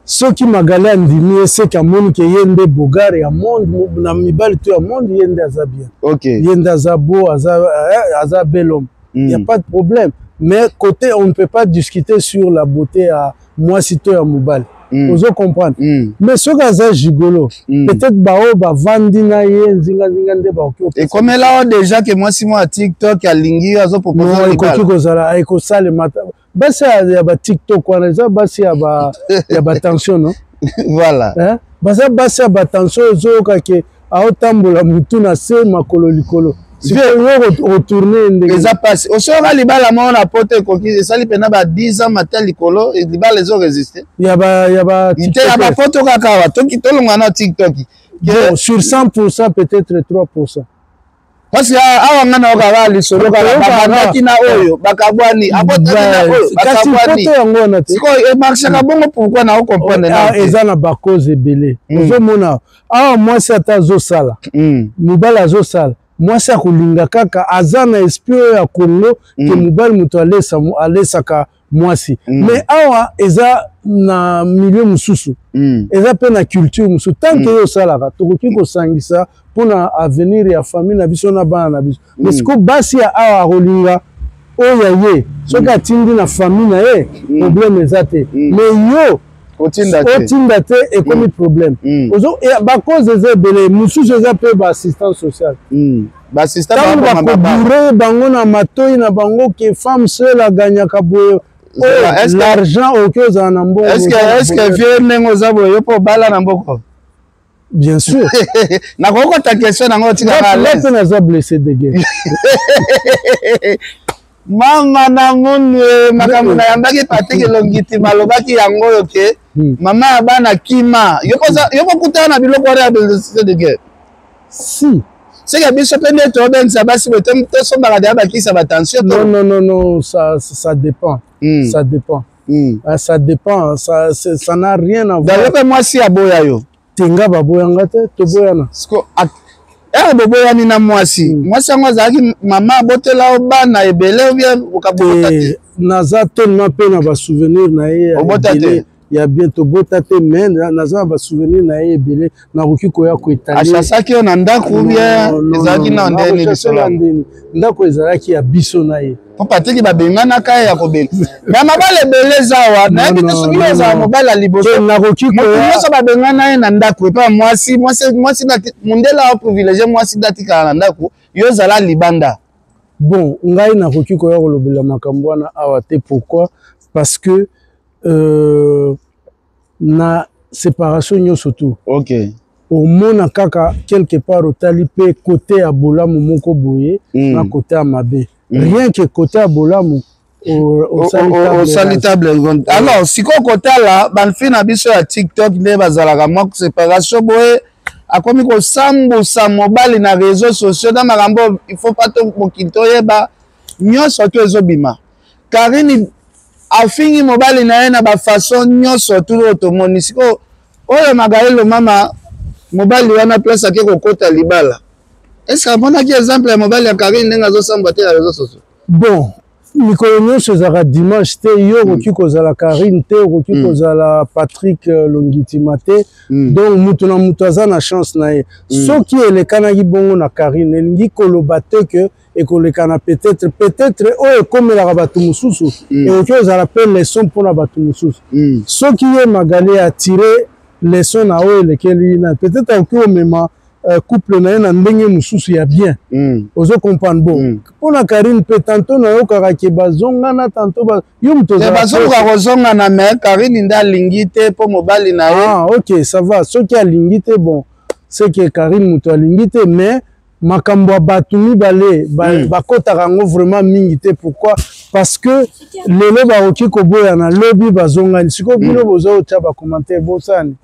Soki Magali andimi ye, seke amoni ke ye nde beau gars ya monde, na mibali to ya monde ye nde aza bien, ye nde aza beau, aza bel homme, il y a pas de problème. Mais côté on ne peut pas discuter sur la beauté ya mwasi to ya mobali, ozo comprendre? Mais soki aza gigolo, peut-être baoyo bavandi na ye nzinganzinga nde bakoki. Ekomela o déjà ke mwasi moko ya TikTok alingi yo, azopropose? Ekoki kozala, ekosalema. Basi ya batiktok wana eza basi ya batension, non? Voilà. Baza basi ya batension, ozoyoka ke Aotambola mutu na se, makolo likolo. Sikoyo yo retourne ndenge eza pasi. Osoyoka libala moko na poto ekoki esali mpena ba 10 ans mata likolo, libala ezo resiste. Ya ba ya ba te, ya bapoto kaka awa tolongwa na TikTok. Bon, sur 100%, peut-être 3%. Parce que awa nga nayoka kaka lisolo kaka babandaki na oyo bakabwani, abotaki na oyo bakabwani. Yango wana te. Sikoyo emarchaka bongo pourquoi? Na ocomprendre. Eza na bacause ebele. Ozomona awa mwasi ata azosala, mobali azosala, mwasi akolinga kaka, aza na esprit oyo ya Congo ke mobali moto alesaka mwasi. Mais awa eza na milieu mosusu, eza mpe na culture mosusu. Tant que yo osalaka, tokoki kosangisa mpona avenir ya famille na biso na bana na biso. Mais sikoyo basi ya awa akolinga oyo ya ye soki atindi na famille na ye, problème eza te. Mais yo otinda te, otinda te, ekomi problème. Bacause eza ebele. Mosusu eza mpe baassistance sociale. Ntango bakobourrer bango na matoi na bango ke femme seule aganyaka boye, l'argent okoki ozala na mbongo. Est-ce vieux, ndenge oza boye, yo mpo obala na mboko? Bien sûr. Nakokota question nango, otikaka. Mpe naza blessé de guerre. Mama na munu, makambo nayambaki Patrik Elongiti, balobaki yango oyo ke mama ya bana kima. Yo kokutana na biloko wana ya blessé de guerre? Si. Seke biso mpe nde tobengisa basi boye, tosombaka deya bakisa batension. Non, non, non, non, ça dépend. Ça dépend. Ah, ça dépend, ça n'a rien à voir. Yo mpe mwasi aboya yo? Te, nga baboyanga te, toboyana. Ere boboyani na mwasi, mwasi yango azalaki mama abotela yo bana ebele ou bien okabota te? Naza tellement mpe na basouvenir na ye. Obota te? Ya bien, tobota te, mais naza na basouvenir na ye ebele, nakoki koya koétaler. Achassaki yo na ndako ou bien ezalaki na ndeni lisolo? Ndeni ndako ezalaki ya biso na ye. Po Patrik babenganaka ye ya kobenga me mabala ebele eza awa. Nayebi te soki yo ozala mobali ya liboso. Nakoki. Moto nyonso babengana ye na ndako epa mwasi. Mwasi mondele awa privilégie mwasi nde atikala na ndako, yo ozala libanda. Bon, ngai nakoki koya kolobela makambo wana awa te. Pourquoi? Parce que na séparation nyonso tu omona kaka quelque part otali mpe côté ya bolamu moko boye na côté ya mabe. Rien que côté ya bolamu. Osali table. Alors sikoyo kotala banfi na biso ya TikTok nde bazalaka mwa séparation boye, akomi kosambusa mobali na réseaux sociaux na makambo il faut pas to mokili toyeba nyonso to ezobima. Karine afingi mobali na ye na bafaçon nyonso tu oyo tomoni. Sikoyo oyo Magali Lomama, mobali wana place ake kokota libala, est-ce amonaki exemple ya mobali ya Karine ndenge azosambwa te na réseaux sociaux? Bon, mikolo nyonso ezalaka dimanche te. Yo okoki kozala Karine te, okoki kozala Patrik Longitima te. Donc mutu na mutu aza na chance na ye. Soki elekanaki bongo na Karine, elingi koloba te ke ekolekana. Peut-être oyo ekomelaka bato mosusu ekoki kozala mpe leçon mpona bato mosusu. Soki ye Magali atire leçon na oyo elekeli na, peut-être akoki komema couple na ye na ndenge mosusu ya bien. Ozo comprendre? Bon, mpona Karine mpe, tantôt nayokaka ke bazongana, tantôt yo moto. Bazoluka kozongana, mais Karine nde alingi te mpo mobali na ye. Ah, ok, ça va. Soki alingi te, bon, c'est que Karine moto alingi te. Mais makambo ya bato mibale bakɔtaka yango vraiment mingi te. Pourquoi? Parce que lelo bakoki koboyana, lobi bazongani. Sikoyo bino boza otya bacommentaire, bosani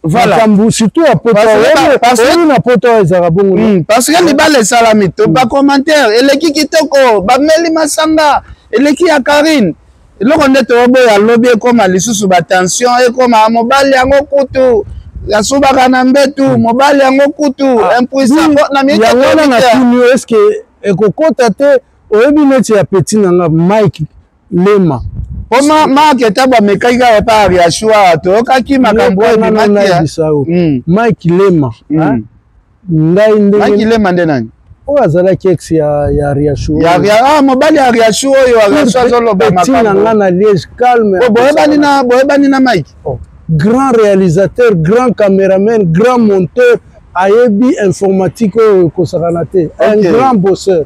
makambo surtout ya poto oyo. Na poto oyo ezalaka bongo. Parce que libala esalami to bacommentaire eleki kitoko, bameli masanga eleki ya Karine. Eloko nde toboya, lobi ekóma lisusu batension, ekóma mobali yango kutu asubaka na mbetu, mobali yango kutu impuissant na Yango wana natuni yo, est-ce ekokota te? Oyebi neti ya petit na nga Mike Lema. Po Mark ntango amekaki kaka epa Ariashu awa, toyokaki makambo oyo ebimaki. Nayebisa yo, Mike Lema, ngai ndenge Mike Lema nde nani? Oyo azalaki ex ya Ariashu. Ah, mobali ya Ariashu oyo Ariashu azoloba. Makambo na nga na Liège, calme. Boyebani na Mike? Oh. Grand réalisateur, grand caméraman, grand monteur, ayebi informatique oyo ekosakana te, un grand bosseur.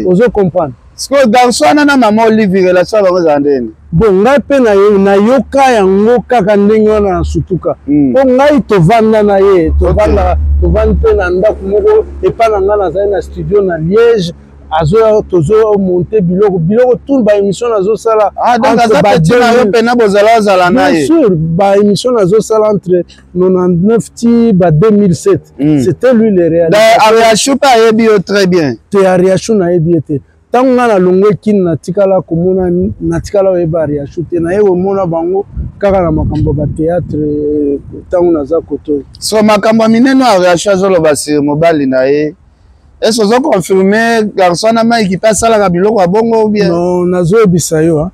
Ozo comprendre? Sikoyo garçon wana na mama Olive relation ya bango ezala ndeni? Bon, ngai mpe nayoka yango kaka ndenge wana na sutuka mpo ngai tovanda na ye, tovanda, tovandi mpe na ndako moko epai na ngai, nazali na studio na Liège, azoya, tozomonte biloko biloko tout, baémission nazosala. Ah, donc aza petit na yo mpena, bozala ozala na ye? Bien sûr, baémission nazosala entre 99 ti ba 2007, c'était lui le réalisateur. Ariachou mpe ayebi yo très bien? Te, Ariachou nayebi ye te. Ntango ngai nalongwe Kini, natikala komona, natikala oyeba Ariachou te. Naye komona bango kaka na makambo ya bathéâtre ntango naza kotoyo. So makambo ya minene oyo Ariachou azoloba sur mobali na ye, est-ce ozo confirme garçon na Mike mpe asalaka biloko ya bongo ou bien? Non, nazoyebisa yo,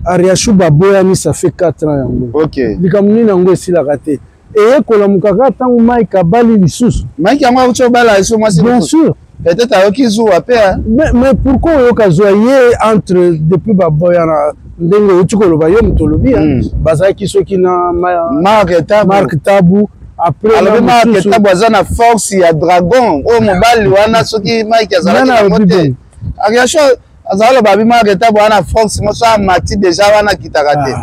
Ariachou baboyani, ça fait 4 ans yango. Likambo nini yango esilaka te, eyekolamuka kaka ntango Mike abali lisusu. Mike yango akuti obala lisusu mwasi? Bien sûr. Peut-être ayoki zuwa mpe. Mais pourquoi oyoka zuwa ye entre depuis baboyana? Ndenge outi koloba, yo moto olobi, bazalaki soki na Mark Tabu. Mark Tabu, après alobi Mark Tabu aza na force ya dragon oyo mobali wana soki Mike azalaki nango te. Ariachou azala loba abi Mark Tabu wana na force moso, amati déjà wana, akitaka te.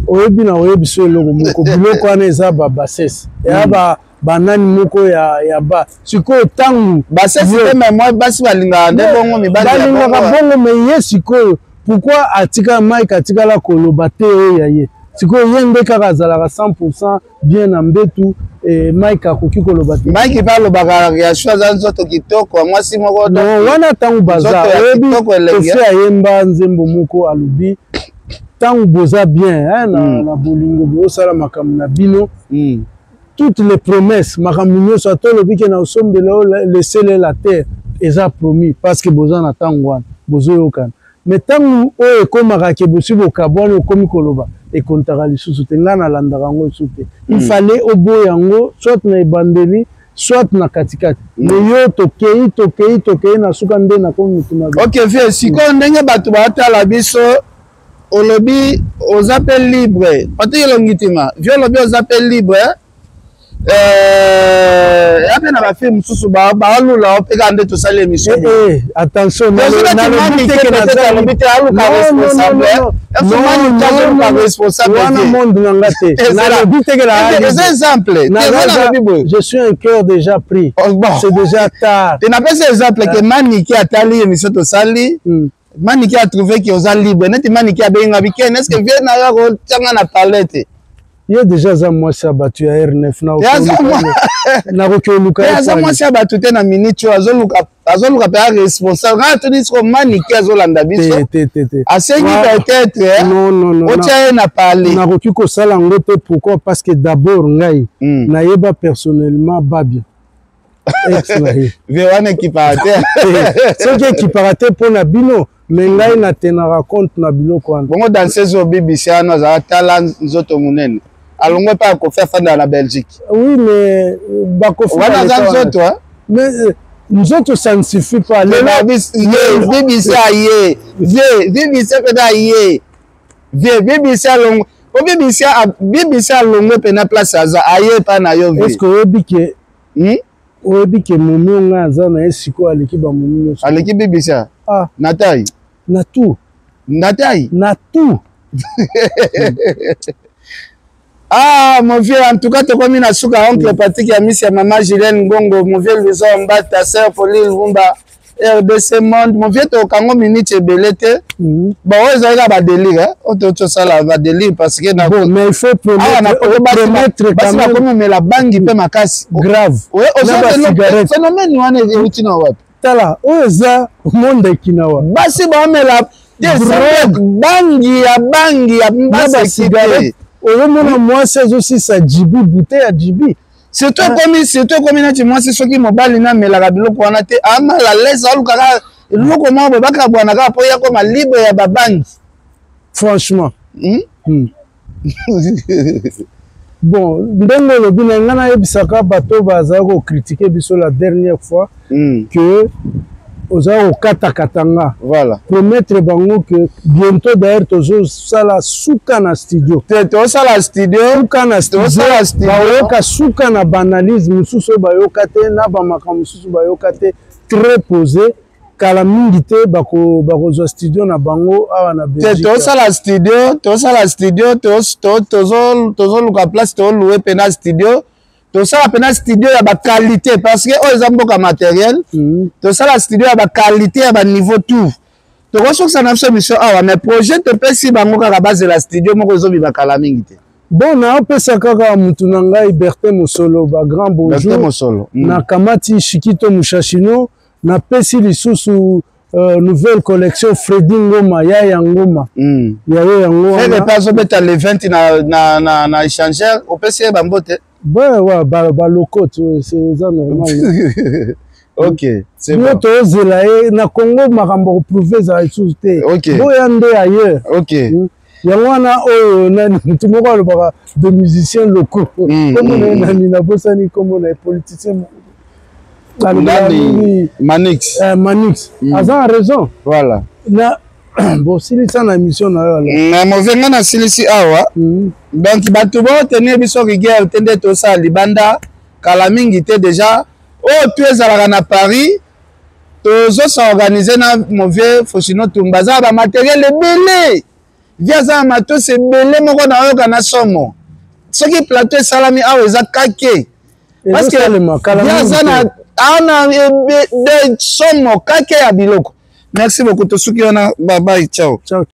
Oyebi, na oyebi so eloko moko, biloko wana eza babassesse eya banani moko ya ba sikoyo ntango Bassesse te, mais moi basi balingaka nde bongo, mibali. Balingaka bongo, mais ye sikoyo pourquoi atika Mike atikala koloba te oyo ya ye? Sikoyo ye nde kaka azalaka 100 bien na mbetu e, Mike akoki koloba te. Mike mpe alobaka Ariachou aza nzoto kitoko, mwasi moko. Non, wana ntango baza, oyebi, Kofi ayemba nzembo moko, alobi ntango boza bien hein, na bolingo, bozosala makambo na bino, toutes les promesses, makambo nyonso, ata olobi ke na osombela oyo le ciel et la terre, eza promis parce que boza na ntango wana bozoyokana. Mais ntango oyo ekomaka ke bosi bokabwani, okomi koloba, ekontaka lisusu te. Ngai nalandaka yango lisusu te. Il fallait oboya yango soit na ebandeli, soit na katikati. Mais yo tokei, tokei, tokei na suka nde nakomi motu mabe. Ok vieux, sikoyo ndenge bato baotala biso, olobi oza mpe libre. Patrik Elongi Ntima, vieux, olobi oza mpe libre, ya mpe na bafilme mosusu baalula o mpe kaka nde tosali émission. Attention. Alobi te aluka responsable, azoluka responsable. Wana monde na nga te, nalobi te ke Eza exemple. Nalobi boye, je suis un cœur déjà pris, c'est déjà tard. Te, napesi exemple ke Maniki atali émission tosali, Maniki atrouve ke oza libre, neti Maniki abengi nga biken, est ce que vieux na yo akotianga na parle te? Ye déjà aza mwasi ya bato ya R9, nakoki oluka. Aza mwasi ya bato te na minute oyo, azoluka mpe aresponsable. Ngai atuni siko, Maniki azolanda biso, asengi peut-être otya ye na parle. Nakoki kosala yango te. Pourquoi? Parce que d'abord ngai nayeba personnellement Babia, ex na ye. Vieux, wana ekipaka te. Soki ekipaka te mpo na bino, mais ngai natenaka compte na biloko wana. Bongo danseuse oyo BBC wana azala, tala nzoto monene, alongwe mpe akofi, afandaka na Belgique. Oui, mais bakofi wana aza nzoto. Mais nzoto, ça ne suffit pas. BBC aye, vieux, BBC mpena aye, vieux, BBC alongwe po BBC alongwe mpena place aza, aye epa na yo. Est ce que oyebi ke Oyebi ke momi oyo ngai aza na ye sikoyo aleki bamomi nyonso. Aleki BBC? Ah. Na tai? Na tout. Na tai? Na tout. Ah, mon vieux, en tout cas, tokomi na suka. Oncle Patrick ya misi ya mama Julienne Ngongo, mon vieux Luisa Mbata, sœur Pauline Vumba, RDC Monde, mon vieux, tokango minute ebele te. Bon, oyo ezalaki kaka badélire, oyo tosala badélire parce que Bon, mais il faut promettre. Basi bakomi omela bangi mpe makasi. Grave. Phénomène wana euti na wapi? Tala, oyo eza monde ekinawa. Basi baomela bangi ya bangi ya basigarette. Ozomona mwasi azosisa jibi, bouteille ya jibi. Surtout ekomi neti mwasi, soki mobali namelaka biloko wana te, amal à l'aise, alukaka eloko moko boye, bakabwana kaka mpo ya koma libre ya babangi. Franchement, Bon, ndenge olobi na ngai, nayebisaka bato bazala kocritiquer biso la dernière fois que oza kokatakata nga. Voilà. Promettre bango que bientôt, d'ailleurs tozosala suka na studio. Te, tozosala studio. Suka na studio, bayoka suka na baanalyse mosusu oyo bayoka te, na bamakambo mosusu bayoka te, très posé. Kala mingi te bakozwa studio na bango awa na Belgique. Tosala studio, tosala studio, tozoluka place tolouer mpena studio. Tosala mpena studio ya baqualité, parce que oyo eza mboka matériel. Tosala studio ya baqualité, ya baniveau tout. Tokosukisa na biso émission awa, mais projet topesi bango kaka, bazela studio moko ezobima kala mingi te. Bon, naopesa kaka mutu na ngai Bertin Mosolo bagrand bonjour. Mosolo. Nakamati Shikito Mushashino, napesi lisusu nouvelle collection Fredi Ngoma ya ya Ngoma. Yayo yango. Wana mpe azobeta le 20 na échangeur, opesi ye bambote. Bon, ouais, baloko eza normal. Ok, c'est bon. Tozela ye na Congo, makambo koprouver ezala lisusu te. Boya nde ailleurs. Yango wana oyo nani, motu moko alobaka de musiciens locaux, kombo na ye nani? Nabosani kombo na ye, politicien. Nani? Manix. Manix aza na raison. Voilà. Na bosilisa na émission na yo. Na move nga nasilisi awa. Donc bato botenir biso rigueur te nde tosala libanda kala mingi te. Déjà oyo tu ezalaka na Paris, tozos'organiser na mauvais Fosino Tumba, aza na bamatériel ebele, vi aza na matos ebele moko na oyoka na somo. Soki plateau esalami awa, eza kake, parce que aza na ana de somo kake ya biloko. Merci beaucoup, tosuki wana, bye bye, ciao. Ciao.